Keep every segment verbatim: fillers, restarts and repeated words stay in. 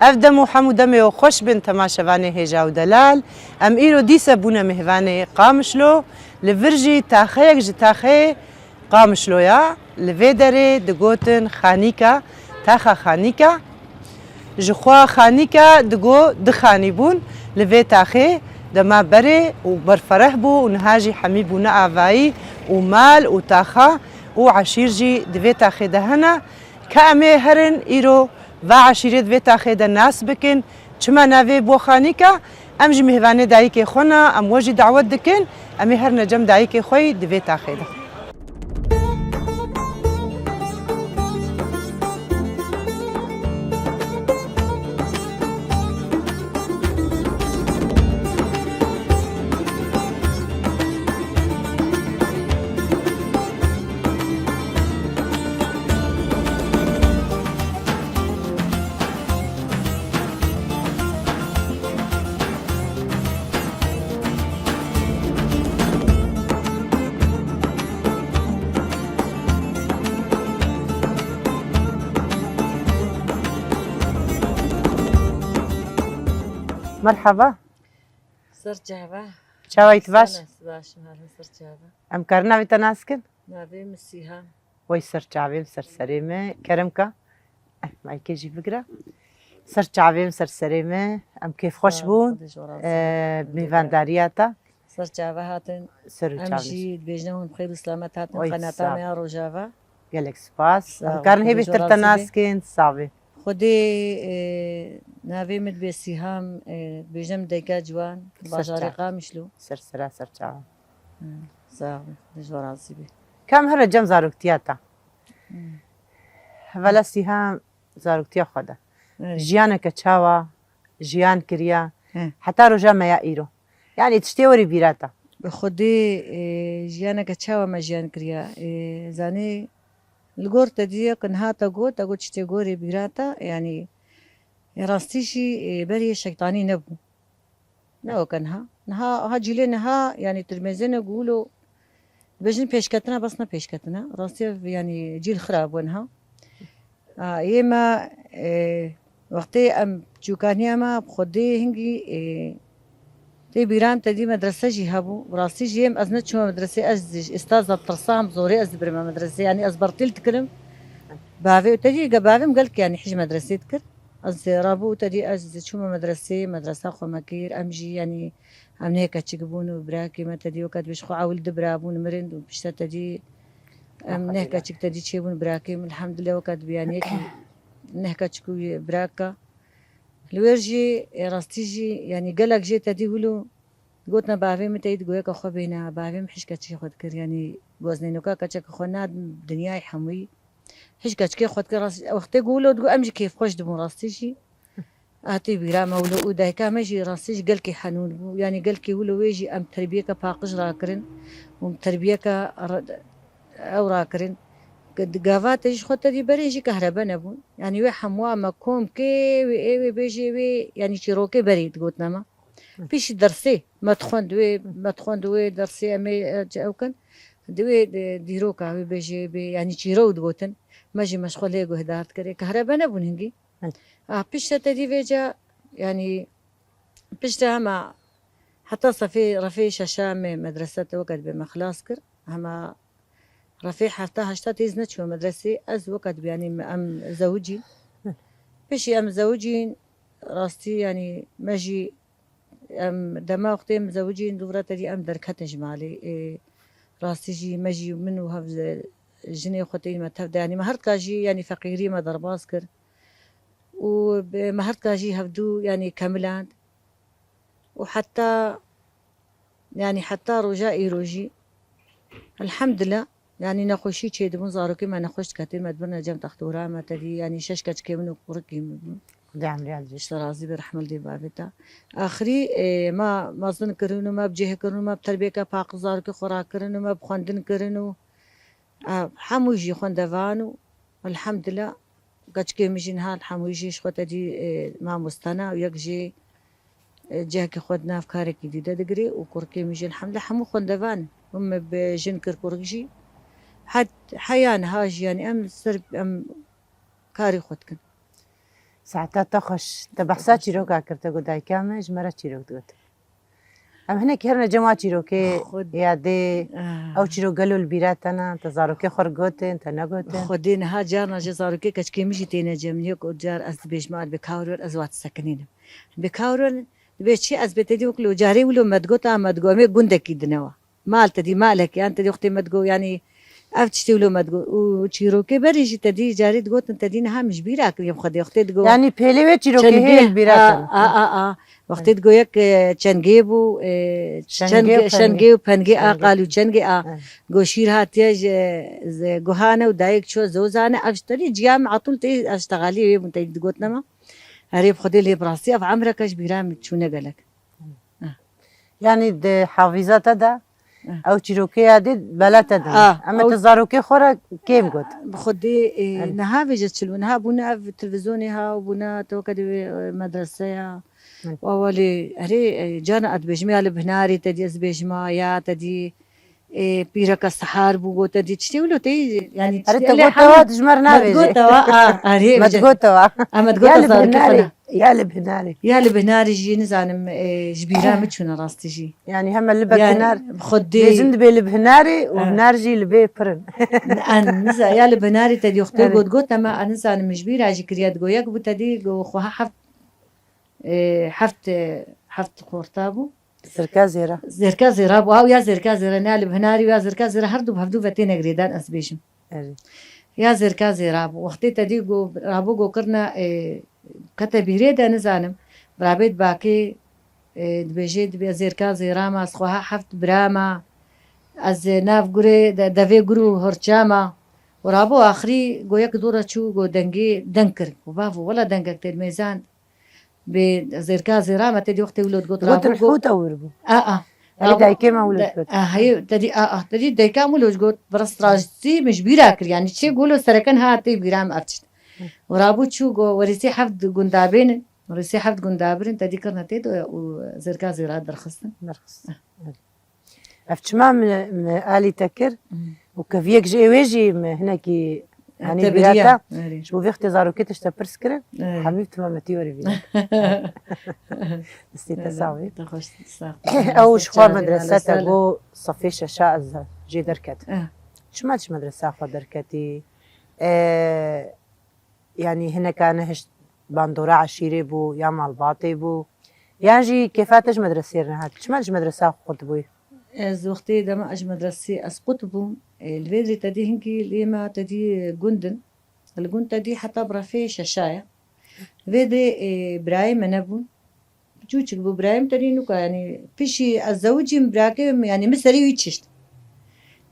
Ev dem û hem û demê û xweş bin temaşevanê hêja û delal. Em îro dîse bûne mêvanê Qamişlo. Li vir jî taxeyek ji taxeyê Qamişlo ya. Li vê derê digotin Xanîka, taxa Xanîka. Ji xwe Xanîka digo du xanî bûn li vê taxê. Dema berê û berfereh bû û niha jî hemî bûne avayî û mal û taxa û eşîr jî di vê taxê de hene. Ka em ê herin îro va eşîrê di vê taxê de nas bikin. Çima navê bû Xanîka? Em ji mêvanê dayikê xwe ne, em we jî dawet dikin. Em ê herine cem dayikê xwe yî di vê taxê de. Merhaba. Ser çava. Çawa yî, tu baş? Sana baş, malum, ser çava. Em karin navê te nas kin? Navê min Sîhan. Wey ser çavê min, ser serê min. Kerem ka. Eh, maykê jî bigire. Ser çavê min, ser serê min. Em kêfxweş bûn. Sağ ol, Xwedê ji we razî be. Eh, mêvandariya te. Ser çava hatin. Ser û çavê. Em jî dibêjin hûn bi xêr û selamet hatin qenata me ya Rojava. Gelek spas. Em karin hê bêhtir te nas kin, sax bî. Xwedê, e, navê min dibê Sîham, e, dibêjim dayika ciwan, bajarê Qamişlo. Ser sera, ser çava. Hı, sağ ol. Xwedê ji we razî be. Ka em here cem zaroktiya te. Hı. Hevala Sîham zaroktiya xwe de. Evet. Jiyaneke çawa jiyan kiriya, hı, heta roja me ya îro. Yani tiştê werî bîra te. Bi Xwedê, e, jiyaneke çawa me jiyan kiriya. E, zanî li gor te dî ku niha te got, te got tiştê gorê bîra te, yani, e, rastî jî, e, berê şeytanî nebû. Ne weke niha. Niha, ha cîlê niha, yani, tu dimêzêne ku wilo dibêjin pêşketina, bes ne pêşketina. Rastî ev, yani, cîl xirab bû niha. A, yê me, e, wextê em çûkaniya me, bi Xwedê hingî, e, tê bîran te dî medrese jî hebû. Bi rastî jî yê me ez neçûme medresê, ez jî êsta ez ditirsa, em zorê ez dibirime medresê. Yani ez bertîl dikirim. Bavê û te dî ge bavê min gelkî, yani, hîj medresê dikir. Ez rabû te dî ez çûme medresê, medresa xwe me kir. Em jî, yanî, em neh keçik bûn û birakê me te dî weke dibêj xwe ewil du bira bûn mirin û pişte te dî em neh keçik te dî çêbûn birakê min. Elhamdulillah weke dibê, yanî, yekî neh keçik û biraka. Li wêr jî, e, rastî jî, yanî, gelek jê te dî wilo gotine bavê min te yî digoyeke xwe bêne, bavê min hîj keçikê xwe dikir, yanî, goznênoka keçeke xwe na dinyayê hemûyî. Hîç keçikê xwe dike rast, wextê ku wilo digot, em jî kêfxweş dibûn rastî jî. Hatî bîra me wilo û dayika me jî rastî jî gelkî henûn bû. Yanî gelkî wilo wê jî em terbiyeke paqij rakirin û terbiyeke re-, ew rakirin. Di gava te jî xwe te dî berê jî kehrebe nebûn. Yanî wê hemûa me kom kê wê ê wê bêjê wê, yanî çîrokê berê digotine me. Piştî dersê me dixwend wê, me dixwend wê dersê em ê, e, ew kin. Di wê, e, dîroka wê bêjê bê, yanî çîrok digotin. Me jî me ji xwe lê guhdar dikir. Ê kehrebe nebûn hingî. Hı. A, pişte te dî vêca, yanî pişte hema heta sefê, refê şeşa me medrese te weke dibê me xilas kir. Hema refê hefta heşta têz neçûme medresê. Ez weke dibê, yanî me, em zewicîn. Hı. Piştî em zewicîn, rastî, yanî me jî Em dema wextê em zewicîn, dûvra te dî em derketin ji malê. Ê, rastî jî me jî, min û hev, jinê xwe tê me tev de, yanî me her tika jî, yanî feqîrî me derbas kir. Û bi-, me her tika jî hevdû, yanî kemiland. Û heta, yanî heta roja îro jî, elhamdillah, Yanî nexweşî çêdibûn, zarokê me nexweş diketin, me dibirine cem textora, me te dî, yanî şeş keçikê min û kurikî min bûn. Xwedê emrê ez jî. Ji te razî be, rehmet lê bavê te. Axirî, e, me mezin kirin û me bi cih kirin û me bi terbiyeke paqij zarokê xwe rakirin û me bi xwendin kirin û, e, hemû jî xwendevan û elhamdillah. Keçikê min jî niha hemû jî ji xwe te dî, e, mamoste ne û yek jî, e, cihekî xwe di nav karekî dî de digirê û kurikê min jî elhamdulillah hemû xwendevan in. Min bi jin kir kurik jî. Het heya niha jî, yanî em ser, em karê xwe dikin. Saeta te xweş. Te behsa çîroka kir, te got dayika me ji me re çîrok digot. Em hinek herine cem a çîrokê. Xwed- yadê. Ah. Ew çîrok gelo li bîra te ne? Te zarokê xwe re gotin, te negotin? Xwedê niha carna ji zarokê keçikê min jî têne cem. Yek û car ez dibêjim, "Al bi kawir wer, ez wat sekinînim." Bi kawir wer, dibê çi ez bê te dî wek lo carê wilo me digot, a me digot, em ê gundekî dinewa. Mal te dî, malek, yan te dî wextê me digo, yanî ev tiştê wilo me digo. Û çîrokê berê jî te dî carê digotin, te dî niha min ji bîra kiriye, xwedê wextê digo. Yanî pêlê wê çîrokê hê li bîra a, kevin. A, a, a. Wextê digo yek, e, çengê bû, e, Şengê û çengê, pengê. Şengê û pengê a, Şengê. Qal û çengê a. He. Go şîr hatiye ji, ji guhane û dayik ço zozane, ev ji te dî ciya min atûl tê, ev ji texaliyê wê bûn te dî digotin me. Erê bi xwedê lê bi rastî ev emreke ji bîra min çûne gelek. Yanî di havîza te de, eh, ew çîrokê yadê bela te de. Ah, em ew te zarokê xwe re kêm got. Bi xwedê, e, Erê. Niha vêje çil bû. Niha bûne ev televîzyonê ha û bûne tewke di, e, medreseya. Hı. Wa welê, erê, e, cana ez dibêjim ya li binarê te dî ez dibêjim ha, ya te dî, e, pîreka sihar bû, got te dî tiştê wilo te, yanî Erê, tiştê te lê got hemû te wa, tu ji me re me navêjî. Got te wa, a, erê, Me vêje. Got te wa. Em me got Ya te li zarokê xwe binarê. ne. Ya li binarê. Ya li binarê jî nizanim, e, ji bîra min çûne rastî jî. Yanî heme li be Yanî, binar, xwedê. Bêjin dibê li binarê û Ha. Hinar jî li bê pir in. An niza-, ya li binarê te dî wextê Evet. got, got, ama an nizanim ji bîra jî kiriye digo. Yek bû te dî go xweha heft, e, heft, e, heft xorta bû. Zirka zêra. Zirka zêra bû. Aw ya zirka zêra, ne ya li binarê ya zirka zêra her du bi hevdu ve têne girêdan ez bêjim. Erê. Ya zêrka zêra bû. Wextê te dî go, rabû go kirina, e, kete bîrê de nizanim. Birabê dibakê, e, dibêjê dibê zêrka zêra ma, ez xweha heft bira ma. Ez, e, nav gurê de, devê gur û horça ma. Û rabû axirî go yek dora çû go dengê deng kir. Go bavo, wela dengek te mêzan. Bi zêrka zêra me te dî wextê wilo digot Gotin rabû go. Hûta wir bû. A, a. Erê Rabû dayikê me wilo de-, digot. A, heyê, te dî, a, a, te dî dayika min wilo digot, bi rastî min ji bîra kir, yanî çê golo sereken ha tê bîra min ev tişt. Hı. Û rabû çû go, werîsê heft gunda bênin, werîsê heft gunda birin, te dî kirine tê de û zêrka zêra derxistin. Derxistin. Hı. Ev çima min, min alî te kir Hı. û keviyek ji ê wê jî min hinekî Yanî teberiya, bîra te, erê. Ji bo vê xitê zarokê tişte pirs kirin, Erê. Hemî bi timametî werî bîra. Destê te sax bî. Te xweş, sax. Ew ji xwe medrese te go sefê şeşa ez jê derket. Eh. Çima ji medresa xwe derketî? E, yanî hineka nehişt bandora eşîrê bû ya malbatê bû? Yan jî kêfa te ji medresê re nehat? Çima ji medresa xwe qut bûyî? Ez wextê dema ez ji medresê ez qut bûm, e, li vê dirê te dî hinkî lê me te dî gund in. Li gund te dî heta bi refê şeşa ye. Vê dirê, e, birayê me nebûn. Çûçik bû birayê min te dî nûka, yanî pişî ez zewicîm birakê min, yanî min serî wî çişt.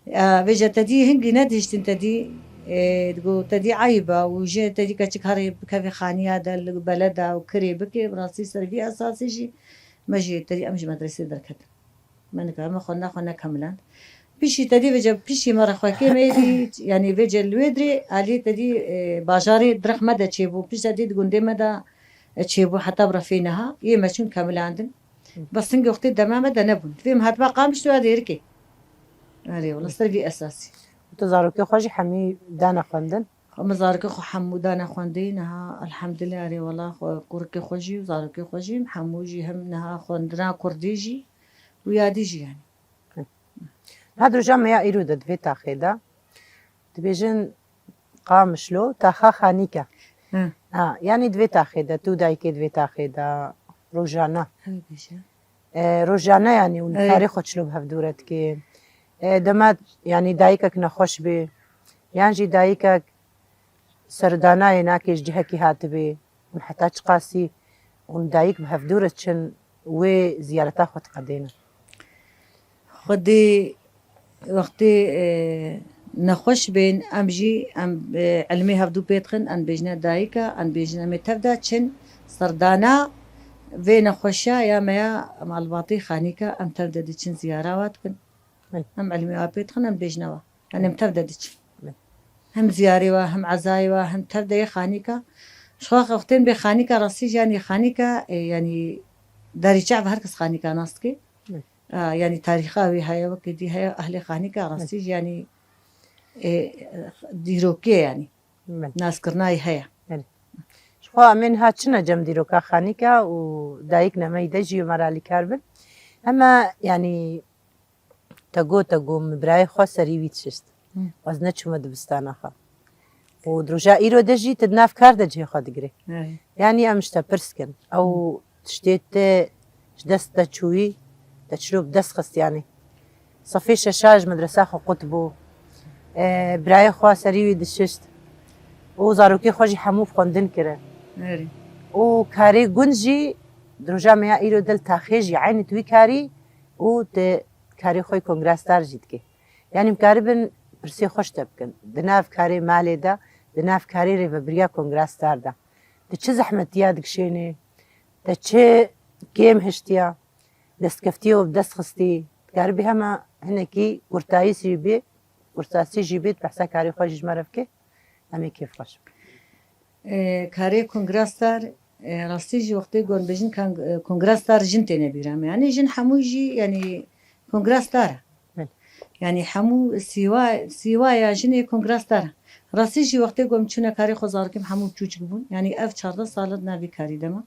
E, vêca te dî hingî nedihiştin te dî, e, digo te dî eyb e û jê te dî keçik herê bikevê xaniya de li beleda û kirê bikê, bi rastî ser vî esasî jî me jî te dî em ji medresê derketin. Me nikare me xwendina xwe nekemiland. Pişî te dî vêca pişî me rexwekê me yê dî, yanî vêca li wê dirê aliyê te dî, e, bajarê dirêx me de çêbû. Pişt te dî di gundê me de, e, çêbû heta bi refê niha. Yê me çûn kemilandin. Bes hingê wextê dema me de nebûn. Divê em hatibû Qamişlo ya Dêrikê. Erê, wela ser vî esasî. Tu zarokê xwe jî hemî dane xwendin? Xwe min zarokê xwe hemû dane xwendê, niha elhamdulillah, erê, wela xwe kurikê xwe jî û zarokê xwe jî hemû jî hem niha xwendina kurdî jî û yadî jî, yanî. Niha di roja me ya îro de di vê taxê de dibêjin Qamişlo, taxa Xanîk e. Hı. Ha, yanî di vê taxê de, tu dayikê di vê taxê de rojane. Ew bêje. E, rojane yanî hûn Evet. karê xwe çilo bi hevdû re dikê. E, dema yanî dayikek nexweş bê, yan jî dayikek serdanayê nake ji cihekî hatibê, hûn heta çiqasî hûn dayik bi hevdû re çin wê ziyareta xwe diqedênin? Xwedê wextê, e, nexweş bên, em jî, em, e, ilmê hevdû pê dixin, em bêjine dayika, em bêjin em ê tev de çin, serdana vê nexweşa ya me ya malbatê Xanîka, em tev de diçin ziyara wa dikin. Belê. Em ilmê wa pê dixin, em bêjine wa. Yanî em tev de diçin. Belê. Hem ziyarê wa, hem ezayê wa, hem tev de yê Xanîka. Ji xwe wextên bê Xanîka rastî jî yanî Xanîka, e, yanî darîçe ve her kes Xanîka nas dike. Belê. A, yanî tarîxa wî heye, wekî dî heye, ehlê Xanîka rastî jî yanî, e, dîrokê yanî. Belê. Naskirina wî heye. Belê. Ji Pa em ê niha çine cem dîroka Xanîka û dayik nemeyî de jî me re alîkar bin. Hema, yanî, te got, te got, min birayê xwe serî wî dişişt. Hı. Ez neçûme dibistana xwe. Û di roja îro de jî tu di nav kar de cihê xwe digirê. Evet. Yanî em ji te pirs kin. Ew tiştê te ji dest te çûyî, te çilo bi dest xist yanî. Sefê şeşa ji medresa xwe qut bû. E, birayê xwe serî wî dişişt. Û zarokê xwe jî hemû bi xwendin kirin. Erê. Û karê gund jî di roja me ya îro de li taxê jî eynî tu wî karî û tu karê xwe yê kongrasdar jî dikî. Yanî em karibin pirsê xwe ji te bikin. Di nav karê malê de, di nav karê rêvebiriya kongrasdar de. Tu çi zehmetiya dikişênê? Te çi kêm hiştiya? Destkeftiye û bi dest xistî. Dikaribî hema hinekî kurtayî jî bê, kurtasî jî bê, tu behsa karê xwe jî ji me re bike. Em ê kêfxweş bin. E, karê kongrasdar, e, rastî jî wextê gon bêjin kan-, e, kongrasdar jin têne bîra me. Yanî jin hemû jî, yanî kongrasdar e. Belê. Yanî hemû sîwa-, sîwaya jinê kongrasdar e. Rastî jî wextê gon çûne karê xwe zarokê min hemû çûçik bûn. Yanî ev çardeh sal e di nav vî karî de me.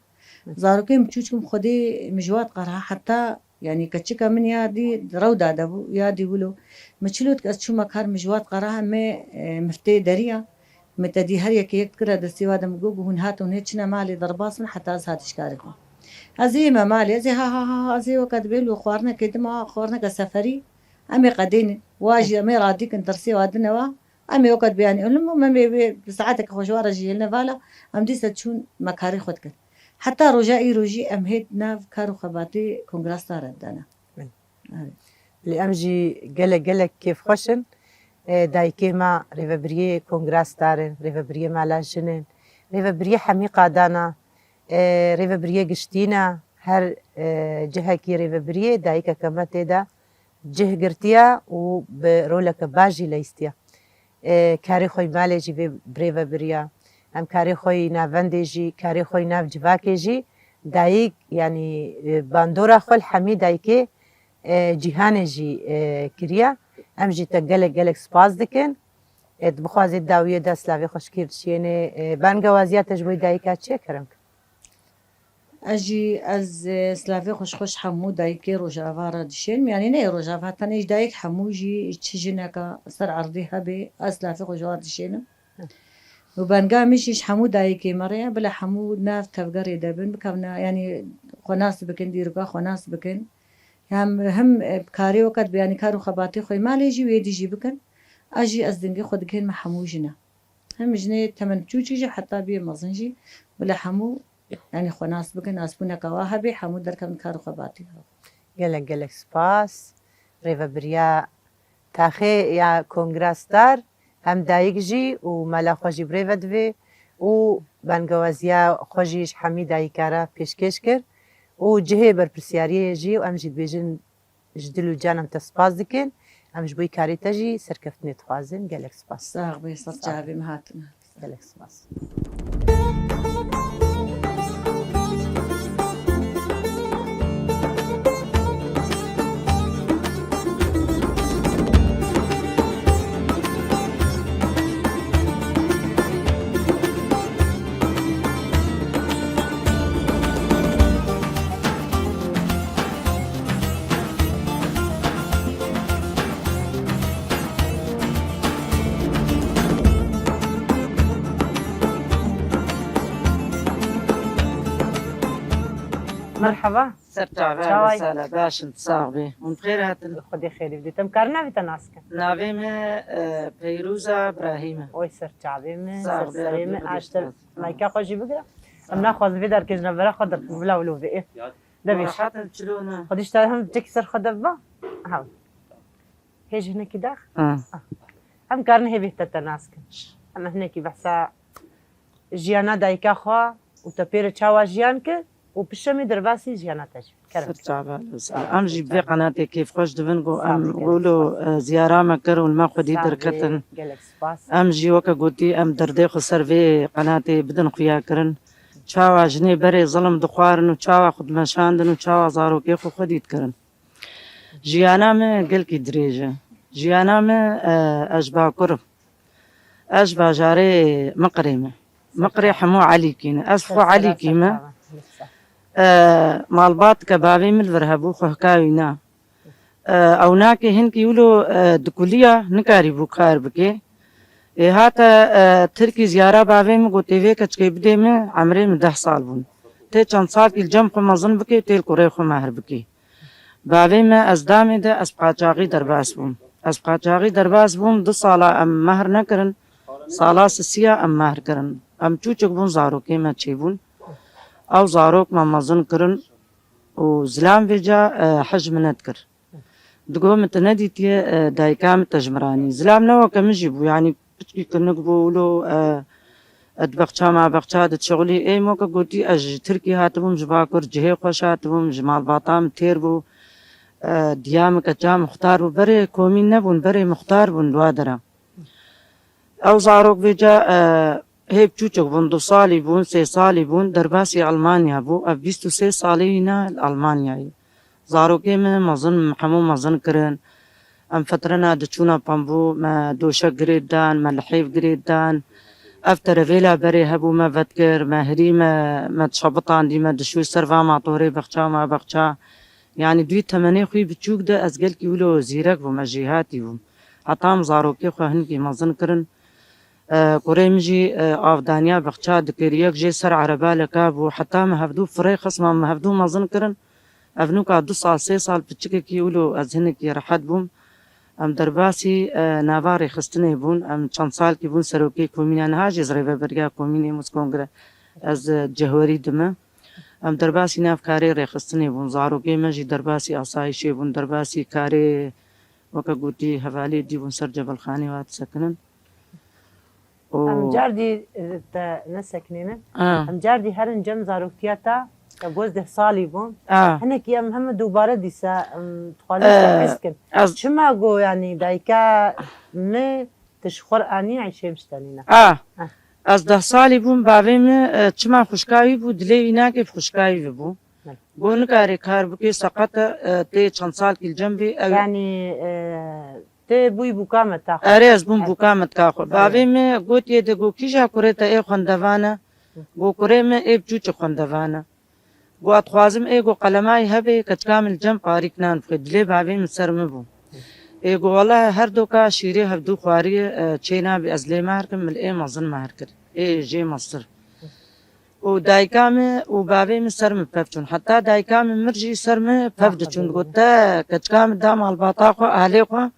Belê. Zarokê min çûçik min xwedê min ji wat qara heta Yanî keçika min ya dî rewda de bû, ya dî wilo. Min çilo dik ez çûma kar, min ji wat qera me, e, miftê deriya. Min te dî her yekê yek dikira destê wa de, min got, hûn hatin, hûn ê çine malê derbas bin heta ez hatî ji karê xwe. Ez ê me malê, ez ê ha, ha, ha, ha, ez ê weke dibê lo xwarinekê dima, xwarineke seferî, em ê qedênin. Wa jî em ê radîkin, tirsê wa dine wa. Em ê weke dibê, yanî, em ê wê saeteke xwe ji wa re jî hêline vala, em dîsa çûn me karê xwe dikin. Heta roja îro jî em hê di nav kar û xebatê kongrasdar de ne. Min. Evet. Lê em jî gelek, gelek kêfxweş in. E, dayikê me rêvebiriyê kongrasdar in, rêvebiriyê mala jin in, rêvebiriyê hemî qadana, e, rêvebiriyê giştî ne, her, e, cihekî rêvebiriyê dayikeke me tê de cih girtiye û bi roleke baş jî leyîstiye. E, karê xwe yî malê jî vê birêve biriya. Em karê xwe yî navendê jî, karê xwe yî nav civakê jî dayik, yanî, e, bandora xwe li hemî dayikê, e, cîhanê jî, e, kiriye. Em jî te gelek, gelek spas dikin. E, tu bixwazî dawiyê de silavê xweşikî dişiyênê, e, bangewaziya te ji bo dayika çi ye kerem? Ez jî, ez, e, silavê xwe ji xwe ji hemû dayikê Rojava re dişênim. Yanî ne yê Rojava, tenê ji dayik hemû jî çi jineke ser erdê hebe, ez silavê xwe ji wan dişênim. Û benga min jî ji hemû dayikê me re ye, bila hemû nav tevgerê de bin, bikevne, yanî xwe nas bikin, dîroka xwe nas bikin. Hem, hem, e, karê weke dibe, yanî kar û xebatê xwe yê malê jî wê dî jî bikin. Ez jî, ez dingê xwe digihînim hemû jine. Hem jinê temen biçûçî jî heta bê mezin jî, bila hemû, yanî xwe nas bikin, nasbûneke wa hebe, hemû derkevin kar û xebatê. Gelek, gelek spas. Rêvebiriya taxê ya kongrasdar hem dayik jî û mala xwe jî birêve divê û bangewaziya xwe jî ji hemî dayika re pêşkêş kir û cihê berpirsiyariyê jî û em jî dibêjin Ji dil û can em te spas dikin. Em ji bo karê te jî serkeftinê dixwazin. Gelek spas. Sax bî, sed çavê min hatine. Gelek spas. Merhaba. Ser çava, çawa yî? Sala, baş in, sax bî. Hûn bi xêr hatin. Xwedê xêrî bidît. Em karin navê te nas kin? Navê me, e, Peyrûza Brahîm e. Oy ser çavê min, ser serê min, aştir. Mayka xwe jî bigire. Em naxwazin vê derkê ji navbera xwe derxin. Bila wilo vê. Debî. Rehat in, çilo ne? Xwedî ji te hem cekî ser xwe de biba. Ha. Hê ji hinekî dax? Ha. Em karin hê bê te te nas kin. Em hinekî behsa jiyana dayika xwe û te pê re çawa jiyan kir û pişemî derbasî jiyana te jî. Kerem. Ser çava, sağ ol. Em jî bi vê qenatê kêfxweş dibin ku em wilo, e, ziyara me kir û li me xwedî derketin. Gelek spas. Em jî weke gotî em derdê xwe ser vê qenatê bidin xuyakirin. Çawa jinê berê zilim dixwarin û çawa xwe dimeşandin û çawa zarokê xwe xwedî dikirin. Jiyana me gelkî dirêj e. Jiyana me, e, ez ji Bakur im. Ez ji bajarê Miqirê me. Miqrê hemû Elîkî ne. Ez xwe Elîkî me. E, malbatka bavê min li vir hebû, xwe hika wî na. E, ew nakê hinkî wilo, e, dikuliya, nikarîbû kar bike. Ê hate, e, Tirkî ziyara bavê min, got, "Ê vê keçikê bidê min, emrê min deh sal bûn. Tê çend salkî li cem xwe mezin bike, tê li kurê xwe mehr bike." Bavê me ez damê de ez qaçaxî derbas bûm. Ez qaçaxî derbas bûm, du sala em mehr nekirin, sala sisiya em mehr kirin. Em çûçik bûn, zarokê me çêbûn. Ew zarok me mezin kirin û zilam vêca, e, hij min nedikir. Digo min te nedîtiye, e, dayika min te ji min re anî. Zilam ne weke min jî bû, yanî piçkî kinik bû, wilo, e, e, di bexça ma bexça dişixulî. Ê moke gotî, ez ji Tirkî hatibûm, ji Bakur cihê xweş hatibûm, ji malbata min têr bû. E, diya min keça muxtar bû. Berê komîn nebûn, berê muxtar bûn li wa dera. Ew zarok vêca, e, hê biçûçik bûn, du salî bûn, sê salî bûn, derbasî Almanya bû. Ev bîst û sê salî wî ne li Almanyayê. Zarokê me mezin, hemû mezin kirin. Em fetrena diçûna pembû, me doşek girê dan, me lihêv girê dan. Ev terevêla berê hebû, me vedkir, me hirî, me, me dişebitandî, me dişû ser va matorê bexça ma bexça. Yanî dûyî temenê xwî biçûk de ez gelkî wilo zîrek bûm, ez jêhatî bûm. Heta em zarokê xwe hinkî mezin kirin. E, kurê min jî, e, avdaniya bexça dikir, yek jê ser ereba leka bû. Heta me hevdû firê xist, me hevdû mezin kirin. Ev nûka du sal, sê sal piçikekî wilo ez hinekî rehet bûm. Em derbasî, e, nava rêxistinê bûn. Em çend salkî bûn serokê komîna, niha jî ez rêveberiya komînê Mûskongre. Ez, e, cihwerî dime. Em derbasî nav karê rêxistinê bûn. Zarokê me jî derbasî asayîşê bûn, derbasî karê, weke gotî, hevalê dî bûn ser Cebelxanê wa disekinin. Û Em cardî, e, te nesekinîne. A. Em cardî herin cem zaroktiya te, te gozdeh salî bû. A. Hinekî em heme dubare dîsa, em, dixwazin E, sirpriz kin. ez Çima go, yanî dayika me tu ji xwe re anî Eyşê Miştenî ne? A. A. Ez deh salî bûm, bavê min, e, çima xwişka wî bû, dilê wî nakê bi xwişka wî bibû. Belê. Go nikarê kar bike, seqet e, e, tê çend salkî li cem bê, ew Yanî, e, tê bûyî bûka me ta xwe. Erê, ez bûm Evet. bûka me tika xwe. Evet. Bavê min gotiye de go kîja kurê te ê xwendevan e? Go kurê min ê biçûçik xwendevan e. Go ez dixwazim ê go qelemayî hebe, keçika min li cem parîk nan bixwe. Dilê bavê min ser min bû. Ê go wele her doka şîrê hevdû xwariye, e, çê nabe ez lê mehr kim, min li ê mezin mehr kir. Ê jê mestir. Û dayika min û bavê min ser min pev çûn. Heta dayika min mir jî ser min pev diçûn. Got, "Te keçika min da malbata xwe, ahlê xwe,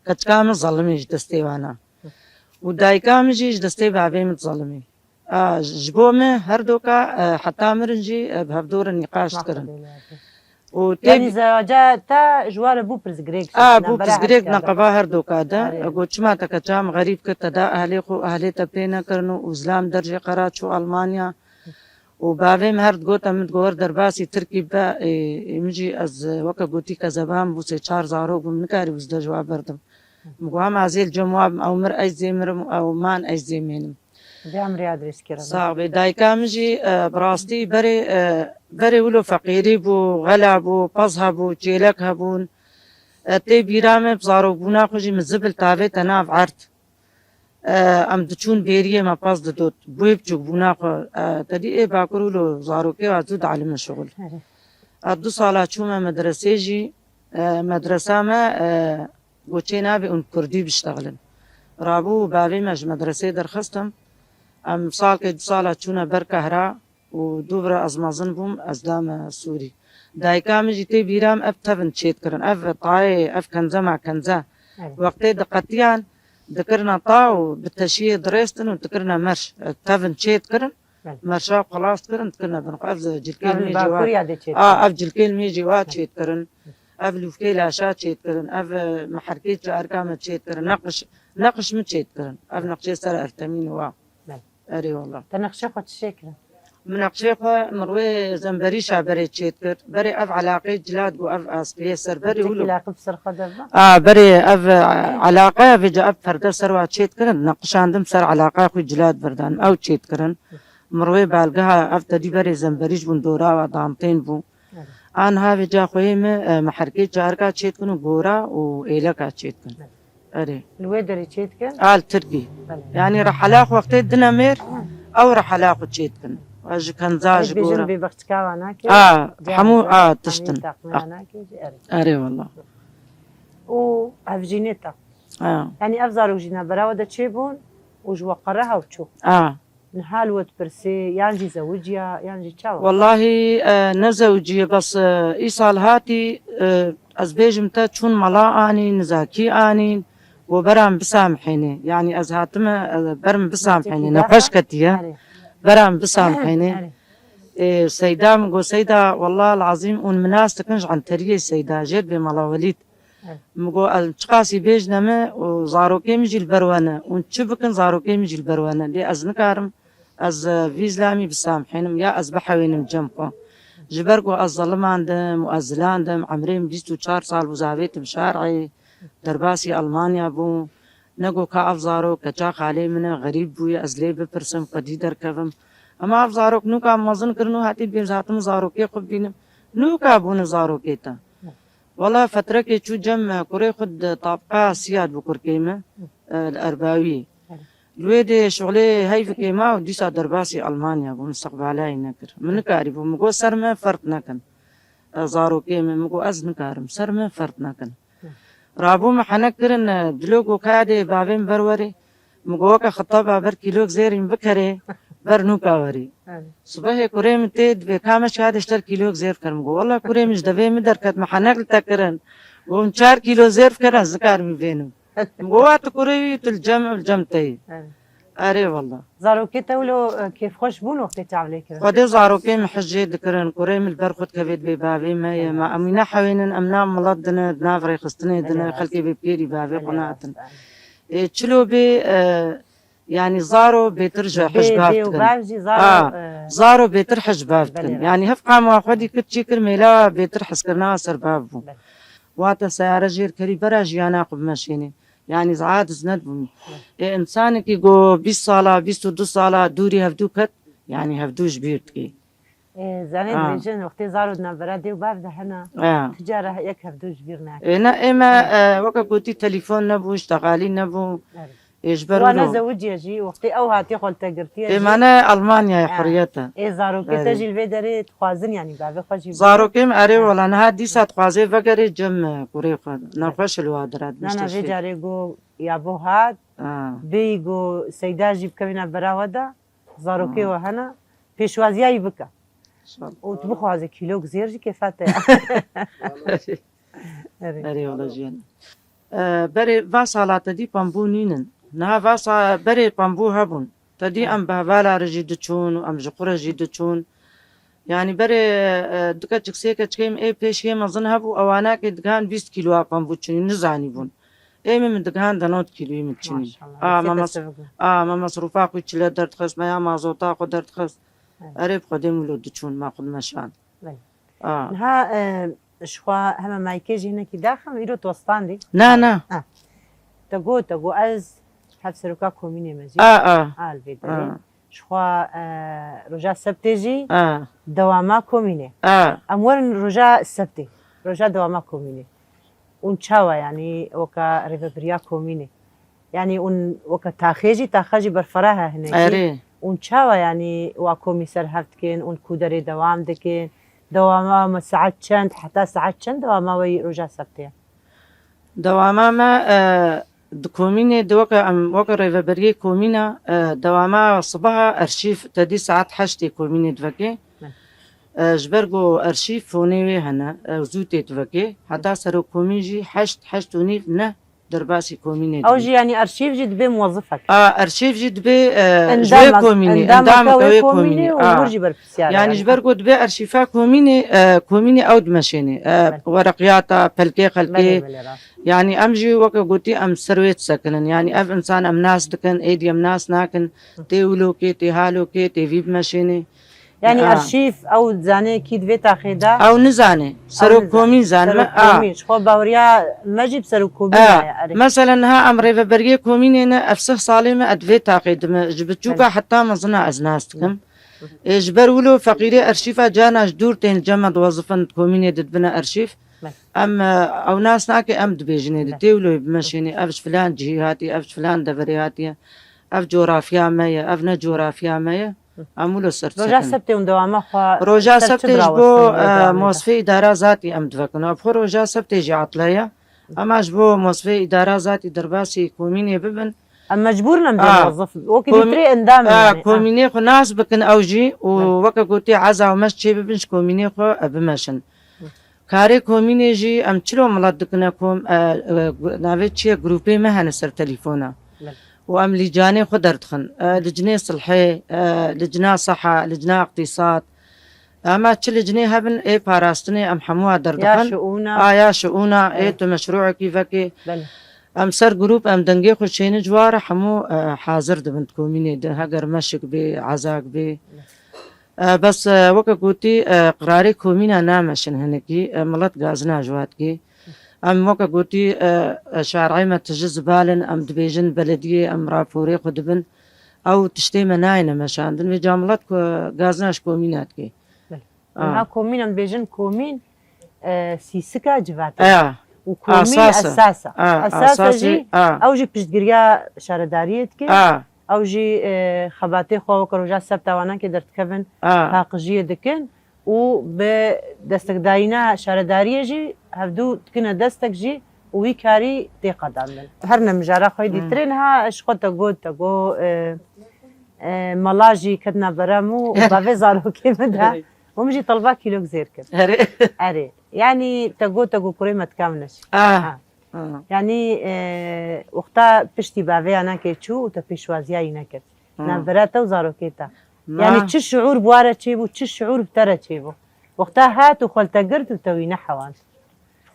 keçika min zelimî ji destê wana." Û dayika min jî ji destê bavê min zelimî. A, ji bo min her doka, e, heta mirin jî, e, bi hevdû re nîqaş dikirin. Û tê Yanî zewaca te ji wan re bû pirsgirêk, A, bû pirsgirêk neqeba her doka de. Erê. Got, "Çima te keça min xerîb kir, te da ahlê xwe, ahlê te pê nekirin û, û zilam dercê qera çû Almanya." Û bavê min her digot, em min digot, "Wer derbasî Tirkî be, ê, ê, min jî ez, e, weke gotî kezeba min bû, sê çar zarok bûm, nikarî wizde ji wa berdim." Min got, "Hema ez ê li cem wa bim, ew mir ez zê mirim, ew man ez zê mênim." Bi emrê adreskê re. Sax be. Dayika min jî, e, bi rastî berê, e, berê wilo feqîrî bû, xela bû, pez hebû, çêlek hebûn. E, tê bîra me bi zarokbûna xwe jî min zibil tavête nav erd. E, em diçûn bêriyê me pez didot. Bûyê biçûkbûna xwe, e, te dî ê Bakur wilo zarokê wa zû dielime şixul. Erê. E, du sala çûme medresê jî, e, medresa me, e, Goçê nabê û kurdî biştexilin. Rabû bavê me ji medresê derxistim. Em salkê du sala çûne ber kehra û dûvre ez mezin bûm, ez dame Sûrî. Dayika min jî tê bîra min ev tevin çêdikirin. Ev tayê, ev kenze ma kenze. Evet. Wextê diqetiyan, dikirine ta û bi teşiyê dirêstin û dikirine merş. Tevin çêdikirin. Belê. Merşa xelas dikirin, dikirine bin xwe. Ev cilkên Ev li mêjê wa. Bakur ya dê çêdikirin. A, ev cilkên mêjê wa çêdikirin. Ev lûfkê laşa çêdikirin. Ev, e, meherkê çarika me çêdikirin. Neqiş, neqiş min çêdikirin. Ev neqşê ser ertemîn wa. Belê. Erê wala. Te neqşê xwe çi çêkirin? Min neqşê xwe, min rûyê zemberîşa berê çêdikir. Berê ev elaqê cilat bû, ev aspiyê ser berê Çekî wilo. Laqib ser xwe de ba? A, berê ev, e, elaqeya vêca ev perde ser wa çêdikirin. Neqişandim ser elaqeya xwe cilat berdan. Ew çêdikirin. Mirwê balgeha ev tedî berê zemberîş bûn, dora wa dantên bû. Evet. An ha vêca xweyê me, e, me herkê çarika çêdikin û gora û êleka çêdikin. Evet. Erê. Li wê derê çêdikin? Al Tirkî. Belê. Yanî rehela xwe wextê dine mêr, Ew rehela xwe çê dikin. Ji kenza, ji gora. Bêjin bêbexçika wan nake. A, hemû, a, tiştin. Taqmiya nake jî, erê. Erê wela. Û hevjînê te. A. Yanî ev zarok jî navbera we de çêbûn û ji we qere hew çû. A. Niha li we dipirsê, yan jî zewiciya, yan jî çawa? Wellahî, e, ne zewiciye, bes, e, îsal hatî, e, ez bêjim te çûn mala anîn, nizakî anîn, got bera min bisamihênê. Yanî ez hatime, e, ber min bisamihênê, nexweş ketiye. Erê. Bera min bisamihênê. Erê. E, Seyda min got, Seyda, wellahil azîm, hûn min nas dikin ji Enteriyê Seyda, jêr bê mala Welîd. Evet. Min got, ez çiqasî bêjine min û zarokê min jî li ber we ne. Hûn çi bikin, zarokê min jî li ber we ne. Lê ez nikarim, ez, e, vî zilamî bisamihênim ya ez bihewênim cem xwe. Ji ber ku ez zelimandim û ez zilandim, emrê min bîst û çar sal bû zavêtim şarê, derbasî Almanya bû. Ne got ka ev zarok keça xalê min e, xerîb bûye, ez lê bipirsim, xwedî derkevim. Ema ev zarok nûka mezin kirin û hatî bêjin, hatim zarokê xwe bibînim. Nûka bûne zarokê te. Wela fetrekê çû cem kurê xwe di tabqa siyad bû kurkê me, e, li Erbawiyê. Li wê dê şixulê heyvikê ma û dîsa derbasî Almanya bû, misteqbalayî nekir. Min nikarîbû, min got ser me fert nekin. E, zarokê me, min got ez nikarim, ser me fert nekin. Rabû me henek kirin, e, dilo got ka dê bavê min ber werê. Min got weke xitaba ber kîlok zêrîn bikerê, ber nûka werî. Evet. Sibehê kurê min tê dibê ka me şadê ji te kîlok zêr bikir. Min got wela kurê min ji devê min derket, min henek li te kirin. Got hûn çar kîlo zêr bikirin, ez nikarim bênim. Min got wa tu kurê wî, tu li cem, li cem te yî. Evet. Erê wela. Zarokê te wilo, e, kêfxweş bûn wextê çavlê kirin? Xwedê zarokê min hej jê dikirin, kurê min li ber xwe dikevê dibê bavê me ye. Evet. Ma em wî nehewênin, em nav milet dine, di nav rêxistinê dine, evet, xelkê bê bikêrî bavê xwe natin. Evet. Ê, çilo bê, e, yanî zaro bêtir ji hej bav dikin. Bê û bav jî zaro, a, e, zaro bêtir hej bav dikin. Belê, rast. Yanî hevqa me xwedî kir çî kir mêla bêtir hezkirina ser bav bû. Belê. Wate seyare jêr kerî bera jiyana xwe bimeşênê. Yanî zad ez nedibûm. Belê. Ê, insanekî go bîst sala, bîst û du sala dûrî hevdû ket, yanî hevdû ji bîr dikê. Ê, zanê, a, dibêjin, wextê zaro di navbera dê û bav de hene, a, tu cara yek hevdû ji bîr nake. Ê, ne, ê me, e, weke gotî telefon nebû, îştexalî nebû. Evet. Ê, ji ber wilo. Wana zewiciye jî, wextê ew hatiye xwe li te girtiye jî. Ê, me ne Almanyayê, ha, huriyet e. Ê, zarokê te jî li vê derê dixwazin, yanî bavê xwe jî bû. Zarokê min, erê wela, niha dîsa dixwaze vegerê cem, e, kurê xwe. Nexweş li wa dira, na, na, vê carê got, yabo hat, bêyî got, Seyda jî bikevî navbera we de. Zarokê we hene, pêşwaziya wî bike. Û tu bixwaze kîlok zêr jî kêfa te ye. Erê. Erê wela jiyan. E, berê va sala te dî pembû nînin. Niha va sa-, berê pembû hebûn. Te dî em bi hevala re jî diçûn û em ji xwe re jî diçûn. Yanî berê, e, du keçik sê keçikê min ê pêşiyê mezin hebû, ewanakê digihan bîst kîloa pembû çinî, nizanîbûn. Ê min, min digihan de nod kîloyî min çinî. Maşallah. A, me mes-, a, me mesrûfa xwe çile derdixist, me ya mazota xwe derdixist. Evet. Erê bi xwedê min lo diçûn, me xwe dimeşand. Belê. A. Niha, e, ji xwe heme mayikê jî hinekî daxim, îro tu westandî? Na, na. A. Te got, te got ez hevseroka komînê me jî. A, a. A, li vê derê. A. Ji xwe, e, roja sebtê jî, a, dewama komînê. A. Em werin roja sebtê, roja dewama komînê. Hûn çawa, yanî weka rêvebiriya komînê? Yanî hûn weke taxê jî, taxa jî berfireh e hinekî. Erê. Hûn çawa, yanî wa komî ser hev dikin, hûn ku derê dewam dikin? Dewama me saet çend, heta saet çend dewama we yî roja sebtê ye? Dewama me, e, di komînê de weke em, weke rêveberiyê komîna, e, dewama sibeha arşîv te dî saet heştê komînê diveke. Hı. E, ji ber ku arşîv fonê wê hene, e, zû tê diveke. Heta serok komîn jî heşt, heşt û nîv ne derbasî komînê dibin. Ew jî, yanî arşîv jî dibê muwezifek. A, arşîv jî dibê, e, ji wê komînê, endameke wê komînê û wir jî berpirsiyar e. Yanî ji ber ku dibê arşîfa komînê, e, komînê ew dimeşênê. E, wereqiyata, pelkê xelkê. Belê, belê, rast. Yanî em jî weke gotî em ser wê disekinin. Yanî ev însan em nas dikin, êdî em nas nakin. Tê wilo kê, tê halo kê, tê vî bimeşênê. Yanî arşîv ew dizane kî di vê taxê de? Ew nizane. Serok komîn zanime. Serok komîn. Ji xwe baweriya me jî bi serok komîn heye, erê. Meselen niha em rêveberiyê komînê ne, ev sih salê me ez di vê taxê dime. Ji biçûka heta mezina ez nas dikim. Ê, ji ber wilo feqîrê arşîva carna ji dûr tên cem me diwezifin, di komînê didibine arşîv. Em, e, ew nas nake, em dibêjinê di tê wilo bimeşênê, ev ji filan cihî hatiye, ev ji filan deverê hatiye. Ev coğrafya me ye, ev ne coğrafya me ye. Em wilo ser Roja çekin. Sebtê hûn dewama xwe Roja ser çi sebtê ji bo, e, mosfê îdara zatî em divekin. Ev xwe roja sebtê jî atle ye. Ema ji bo mosfê îdara zatî derbasî komînê bibin. Em mecbûr in em bê A, muwezzif. Wekî komî-, dîtirê endam in a, yanî. A. Komînê xwe nas bikin ew jî û Belê. Weke gotî eza û meş çê bibin ji komînê xwe, e, bimeşin. Karê komînê jî em çilo milet dikine kom, e, e, gu-, navê çi ye, grûpê me hene ser telefona. Belê. Û em lîcanê xwe derdixin. E, licnê silhê, e, licna seha, licna iqtîsad. Ema çi licnê hebin, ê parastinê em hemû a derdixin. Ya şiûna. A, ya şiûna, ê Ê. tu meşrûekî vekê. Belê. Em ser grûp, em dengê xwe çênin ji wa re hemû, e, hazir dibin di komînê de. Heger meşik bê, ezak bê. Belê. E, bes, e, weke gotî, e, qirarê komîna nameşin hinekî, e, milet gazina ji wa dikê. Em weke gotî, e, e, şareyê me tije zibal in, em dibêjin belediyê, em raporê xwe dibin. Ew tiştê me nayêne meşandin. Vêca milet ku gazina ji komîna dikê. Belê. A. Niha komîn em dibêjin komîn, e, sîsika civatê. E. Û komîn Asas e. esas e. A, Esas e asasê, jî, a. ew jî piştgiriya şaredariyê dike. A. Ew jî, e, xebatê xwe weke roja sebta wana ke derdikevin, A. paqijiyê dikin û bi destekdayîna şaredariyê jî hevdû dikine destek jî û wî karî tê qedandin. Her ne mijara xwe Hmm. dîtirê niha ji xwe te got, te got, e, e, mala jî ketina berem û bavê zarokê min de. Erê. Û min jî telba kîlok zêr kir. Erê. Erê. Yanî te got, te got kurê me dika min neşî. A. Ha. Aha. Yanî, e, wexta piştî bavê ya nake çû û te pêşwaziya yî nekir. Ha. Navbera te û zarokê te. Na. Yanî çi şiûr bi wa re çêbû, çi şiûr bi te re çêbû. Wexta hat û xwe li te girt û te wî nehewand.